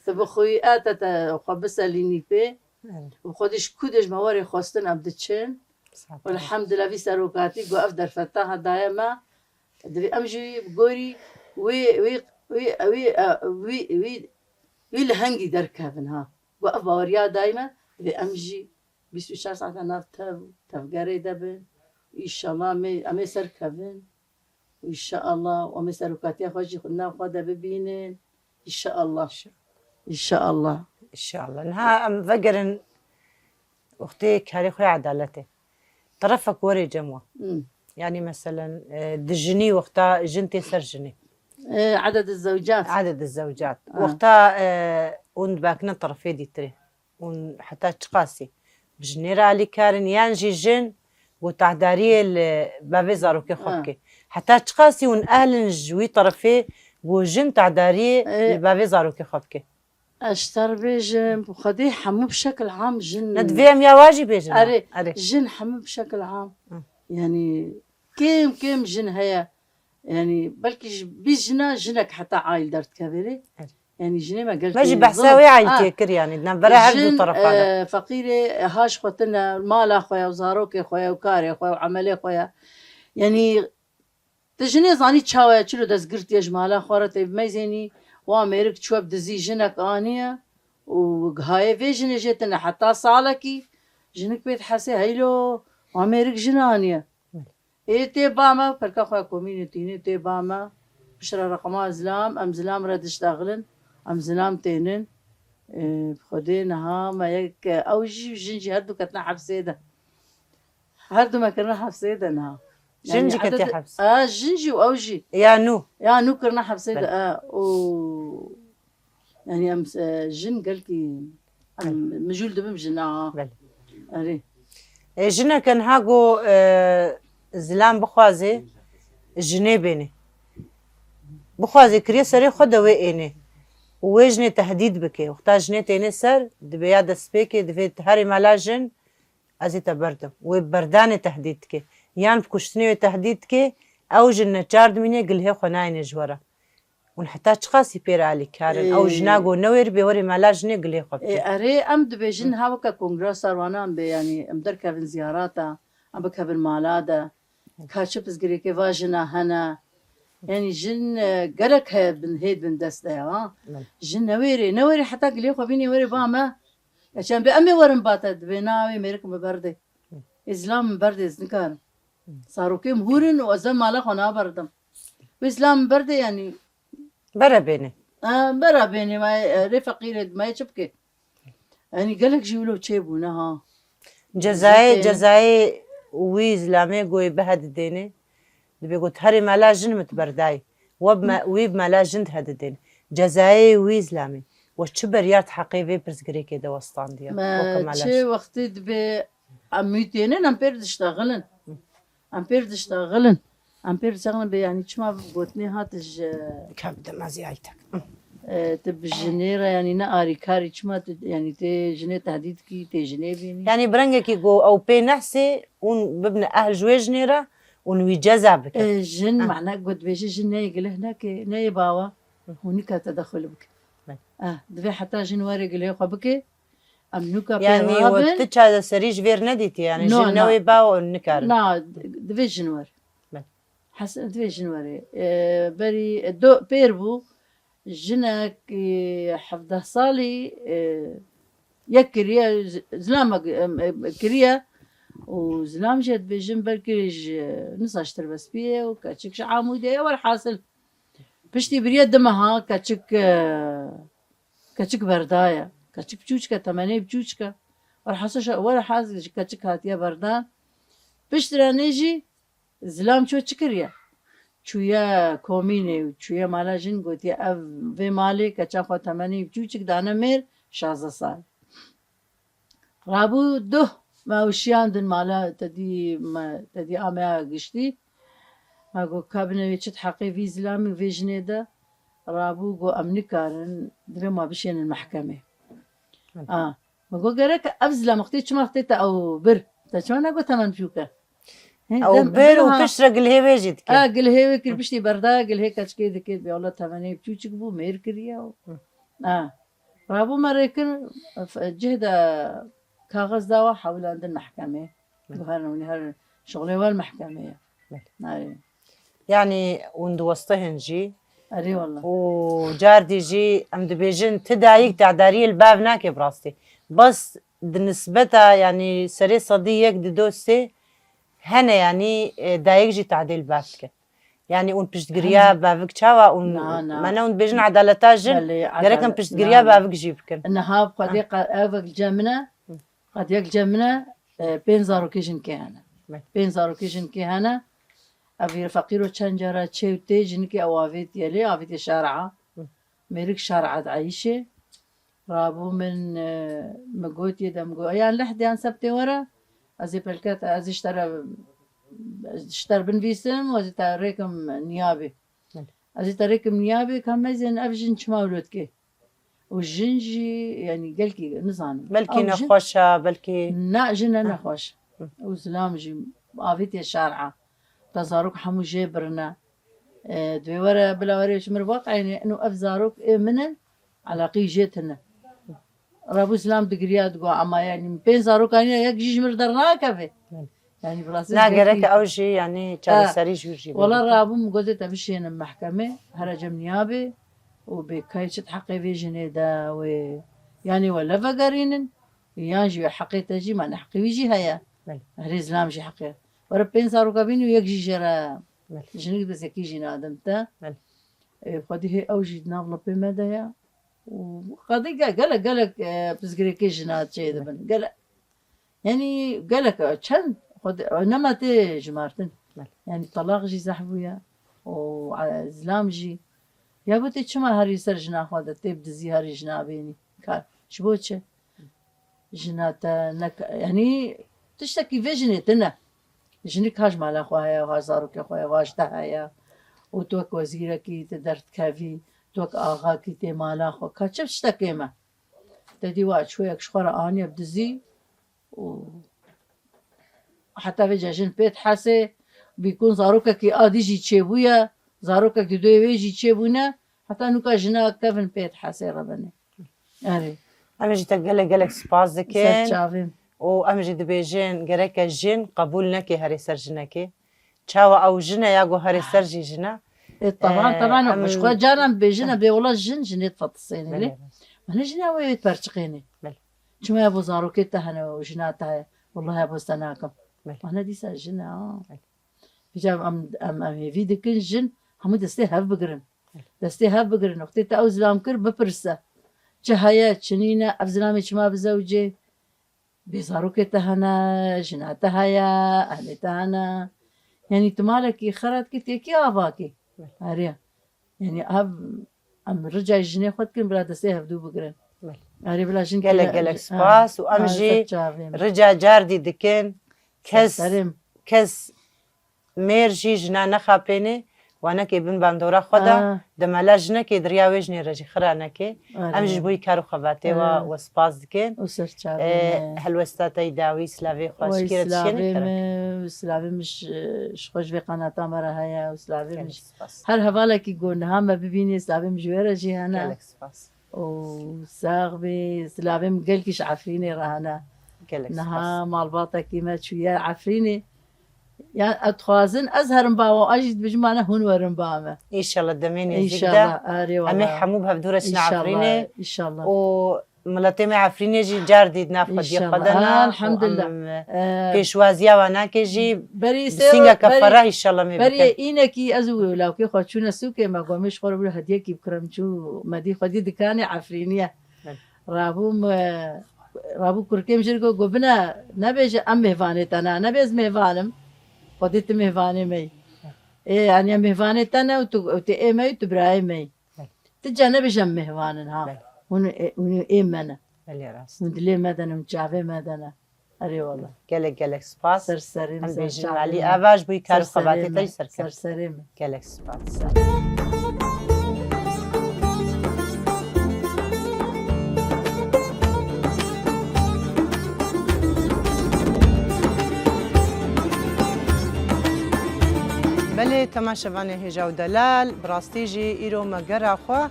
Tu bi xwe, e, te, te xwe biselînî pê. Evet. Û xwedî ji ku dê ji me werê xwestin, em diçin. Saet. Elhamdulillah, vî serokatî ku ev derfeta ha daye me, divê em jî bi gorî wî, wî, wî, wî, e, wî, wî, wî lehengî derkevin ha. Ku ev baweriya daye me, divê em jî bîst û çar saeta nav tev, tevgerê de bin. Înşallah em ê, em ê serkevin. Înşallah, em ê serokatiya xwe jî nav xwe de bibînin. Înşallah. Înşallah. Înşallah. Niha em vegerin wextê karê xwe ya edaletê. Terefek werê cem we. Hmm. Yani meselen, e, dijinî wexta jin tê ser jinê. E, eded zewcat. Eded zewcat. Ha. Wexta, e, hûn dibakinin terefê dîtirê. Hûn heta çiqasî bi jinê re alîkar in, yan jî jin ku tahdariyê li bavê zarokê xwe Ha. bike? Heta çiqasî hûn ehl in ji wî terefê ku jin tahdariyê Ê. li bavê zarokê xwe bike? Ez ji te re bêjim, bi Xwedê hemû bi şekil am jin Ne divê em ya wa jî bêjin. Erê, Erê. jin hemû bi şekil am. Hı. Yani kêm kêm jin heye. Yani belkî ji bîst jina jinek heta aîl derdikeve rê. Evet. Yani jinê me gel Me jî kêm behsa zilm. wê Ha. aîltiyê kir yani. Navbera her du Jin, terefa de. e, feqîrê, e, ha ji xwe tine, mala xwe ya, zarokê xwe ya, û karê xwe ya, û emelê xwe ya. Yani tu jinê zanî çawa ye, çilo destgirtiye ji mala xwe re tê bimeyzênî, wa mêrik çûye bi dizî jinek aniye û gihayê vê jinê jê tine heta salekî, jinik pê dihesê heylo, wa mêrik jin aniye. Ê tê ba me, perka xwe ya komînê tînê tê ba me. Piştre reqema zilam, em zilam re diştexilin, em zilam tênin. Ê, bi Xwedê niha me yek, ew jî, jin jî her du ketine hepsê de. Her du me kirine hepsê de niha. Jin Yani jî ketiye eded-, heps. A, jin jî û ew jî. Ya nû. Ya nû kirine hepsê de. Belê. A, û Yani em, e, jin gelkî, em mijûl dibim jina. Belê. Erê. E, jineke niha ku, e, zilam bixwaze, jinê bêne. Bixwaze kiriye serê xwe de wê êne. Û wê jinê tehdîd bike. Wexta jinê têne ser, dibe ya destpêkê, divê herê mala jin, ez ê te berdim. Wê berdanê tehdîd dike. Yan bi kuştinê wê tehdîd dike, ew jin neçar dimîne, gilhê xwe nayêne ji we re. Hûn heta çiqasî pê re alîkar in? Ew jina Ee, go newêribê werê mala jinê gilê xwe Ê, bike. Erê, em dibêjin ha weke kongra sarwanan bê, yanî em derkevin ziyarata, em bikevin mala de. Ka çi pirsgirêkê va jina hene. Yanî jin, e, gerek heye bin, hê bin dest de ya, ha. Belê. Jin newêrê, newêrê heta gilê xwe bînê werê ba me. Ya çend bê em ê werin ba te, dibê na wê mêrik min berdê. Ê zilam min berdê, ez nikarim. Zarokê min hûr in û ez ê mala xwe naberdim. Wê zilam min berdê, yanî. Bere bêne. E, bera bêne, ma, e, rê feqîrê, ma yê çi bike? Yanî gelek jî wilo çêbûne ha. Cezayê, Jin têne. cezayê wî zilamê goyê bihe didêne. Dibê got herê mela jin mit berdayê. We bi me, wî bi mela jin dihe didêne. Cezayê wî zilamê. We çi beryar di heqê vê pirsgirêkê de westandiye? Me Weke mela çi jin. wextê dibê em wî tênin, em pêr diştexilin. Em pêr diştexilin. Em pêr diştexilin bê, yanî çima gotinê hat ji Ka bi demazî aytek. E, tu bi jinê re, yanî ne arîkarî, çima tu, yanî tê jinê tehdîd kî, tê jinê bînî? Yanî bi rengekî ku ew pê nehsê, hûn bibine ehl ji wê jinê re, hûn wî ceza bikin. E, jin, Ah. mane ku dibêje jin neyê gilih neke, neyê bawa, hûn nika tedexul bike. Bel. Ah, divê heta jin were gilê xwe bike, em nûka pê Yanî we rabin. tu çareserî ji vêr nedîtiye, yanî No, jin no. newê bawa hûn nikarin. Na, divê jin were. Bel. Hes-, divê jin were. E, berî, e, do, pêr bû, jinek, e, hevdeh salî, e, yek kiriye, z-, zilamek, em, em, kiriye û zilam jê dibêjin belkî ji nisa ji Tirbespiyê û keçik ji Amûdê ye, werhasil. Piştî biriye du meha keçik, e, keçik berdaye. Keçik biçûçik e, temenê biçûçik e. Werhasil şe-, werhasil ji keçik hatiye berdan. Piştre nê jî Zilam çû çi kiriye? Çûye komînê û çûye mala jin, gotiye, ev, vê malê keça xwe temenê biçûçik dane mêr, şazdeh sal. Rabû duh me ew şiyandin mala te dî, me, te dî ameya giştî. Me got, ka bine wê çi di heqê vî zilamî û vê jinê de? Rabû got, em nikarin, divê ma bişênin mehkemê. Hı. A, me got, gerek ev zilam wextê çima wextê te ew bir? Te çima negot temen biçûk e? He, Ew dem-, bir û ha. piştre gilhê wê jî dike. Ha, gilhê wê kir, piştî berda, gilhê keçikê dike, bê wela temenê biçûçik bû, mêr kiriye û. Hı. Ha. Rabû me rêkin, cih de kaxez dawa hewlandin mehkemê. Belê. Got her nûnî her şixulê wer mehkemê ye. Belê. Erê. Yanî hûn diwestihên jî. Erê wela. Û cardî jî em dibêjin ti dayik tedariyê li bev nake bi rastî. Bes di nisbeta, yanî serê sedî yek dido sê hene, yanî, e, dayik jî tehdê li bev dikin. Yanî hûn piştgiriya Hene. bevik çawa hûn, Na, na. me ne hûn dibêjin edaleta jin, Belê, gerek em edale-, piştgiriya na, na. bevik jî bikin. Niha bi xwedê Ha. qe-, ev li cem min e, Hı. qediya li cem min e, e, pênc zarokê jinkê hene. Belê. Pênc zarokê jinkê hene. Ev yê feqîro çend cara çê û tê jinikê ew avêtiye lê, avêtiye şer'a. Hı. Mêrik şer'a dieyşê. Rabû min, e, min gotiye de min got, yan leh de yan sebtê were, ez ê pelket, ez ê ji te re, ji te re binivîsim, ez ê te rêkim niyabê. Belê. Ez ê te rêkim niyabê, ka mezin ev jin çima wilo dike. Û jin jî, yanî gelkî nizanim. Belkî Ew jin nexweş e, belkî Na, jin ne Ha. nexweş. Hı. Û zilam jî avêtiye şer'a. Te zarok hemû jê birine. E, divê were bila were ji mir veqeyne, ino ev zarok ê min in, eleqî jê tune. Rabû Îslam digiriya digo, ama yanî pênc zarok anîne, yek jî ji mir dernakeve. Hı. Yanî bi rastî Na, gerek ew jî, yanî Ha. çareserî ji wir jî Wela bê. rabû min gotê te bişênin mehkemê, here cem niyabê û bê kay çi heqê vê jinê de wê, yanî we le vegerînin, yan jî wê heqê te jî, ma ne heqê wî jî heye. Belê. Herê zilam jî heqê. Were pênc zaroka bînî û yek jî jê re Belê. jinik dest yekî jî nadim te. Belê. E, xwedî hê ew jî di nav lipê me de ye. Û xwedî ge-, gelek, gelek, e, pirsgirêkê jina çê Belê. dibin. Gelek. Yanî gelek, e, çend xwedî, e, nema tê jimartin. Belê. Yanî telaq jî zehf bûye. Û, e, zilam jî. Ya bo tê çima herî ser jina xwe de tê bi dizî herî jina bênî? Ka, ji bo çi? Jina te nek-, yanî tiştekî vê jinê tune. Jinik ha ji mala xwe heye, ha ji zarokê xwe heye, ha ji te heye. Û tu wek wezîrekî tu derdikevî, tu wek axakî tê mala xwe. Ka çi tiştekê me? Te dî wa çûyek ji xwe re aniye bi dizî û heta vêca jin pê dihesê, bîkûn zarokekî a dî jî çêbûye, zarokek di doyê wê jî çêbûne, heta nûka jina kevin pê dihesê re benê. Erê. Em jî te gelek gelek spas dikin. Ser çavê min. Û em jî dibêjin gereke jin qebûl neke herê ser jinekê. Çawa ew jin e ya ku herê ser jî jin e? E, teban, Ee, teban, em ji xwe caran bêjin, em bê wela jin, jinê difetisênê lê. Belê, rast. Mane jina wê wê perçiqênê. Belê. Çima ya bo zarokê te hene û jina te heye? Wela ya bo te nakim. Belê. Mane dîsa jin e, ha. Belê. Vîca em, em, em hêvî dikin jin hemû destê hev bigirin. Belê. Destê hev bigirin. Wextê te ew zilam kir, bipirse. Çi heye, çi nîne, ev zilamê çima bizewicê? Bê zarokê te hene, jina te heye, ehlê te hene. Yanî tu malekî xera dikî, têkî avakî. Belê. Erê. Yanî ev, em rica jinê xwe dikin, bila destê hevdû bigirin. Belê. Erê, bila jin Gelek, kêle-, gelek ha, spas û em ha, jî ser çavê min. rica cardî dikin. Kes, Serserê min. kes mêr jî jina nexapênê, wa nekê bin bandora xwe de, Ah. demela jinekê di riya wê jinê re jî xira nekê. Erê. Em jî ji bo wî kar û xebatê wa Erê. we spas dikin. Û ser çavê Ee, min. helwesta te yî dawî, silavê xwe, Wey, ji kê re dişêne silavê kerem. min, silavê min ji, ji xwe ji vê qenata me re heye, û silavê min Gelek ji spas. her hevalekî ku niha me bibînî, silavê min ji wê re jî hene. Gelek spas. Û sax bî, silavê min gelkî ji Efrînê re hene. Gelek Niha spas. malbatekî me çûye Efrînê. Ya, ez dixwazin, ez herim ba we, ez jî dibêjim, mane hûn werin ba me. Înşallah demê nêzîk de. Înşallah, erê Em ê wala. hemû bi hevdû re çin Înşallah, Efrînê. înşallah. Û miletê me Efrînê jî car dî di nav xwediyê xwe de Înşallah. ne. Û Elhamdulillah. em, Ee, pêşwaziya wan nake jî berî bi sê sîngeke berî, ferah înşallah me berî bikin. înekî ez û lawkê xwe çûne sûkê me, gomê ji xwe re bû hediyekî bikirim çû me dî xwedî dikanê Efrîniye. Evet. Rabûm, e, rabû kurkêm jir got, got, "Bine, nebêje em mêvanê te ne, nebê ez mêvan im. Xwedê tu mêvanê me yî. Ê, yanî em mêvanê te ne û tu, û tu ê me yî, tu birayê me yî. Evet. Tu ca nebêje em mêvan in ha. Evet. Hûn ê, hûn ê me ne. Belê rast. Hûn dilê me de ne, hûn çavê me de ne." Erê wala. Gelek, gelek spas. Ser serê min, Em ser bêjin çavê Alî min. Eva ji bo kar û Ser serê xebatê te min, jî ser ser kevin. serê min. Gelek spas. Belê, temaşevanê hêja û delal, bi rastî jî îro me gera xwe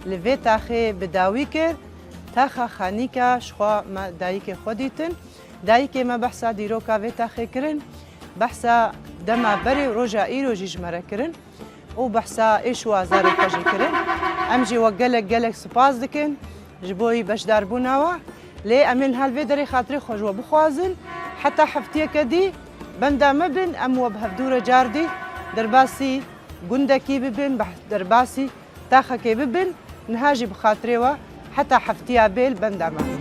li vê taxê bi dawî kir. Taxa Xanîka ji xwe me dayikê xwe dîtin. Dayikê me behsa dîroka vê taxê kirin. Behsa dema berê û roja îro jî ji me re kirin. Û behsa êş û azarê xwe jî kirin. Em jî we gelek gelek spas dikin ji bo wî beşdarbûna we. Lê em ê niha li vê derê xatirê xwe ji we bixwazin. Heta heftiyeke dî benda me bin, em we bi hevdû re cardî derbasî gundekî bibin, bi derbasî taxekê bibin. Niha jî bi xatirê we heta heftiya bê li benda me bin.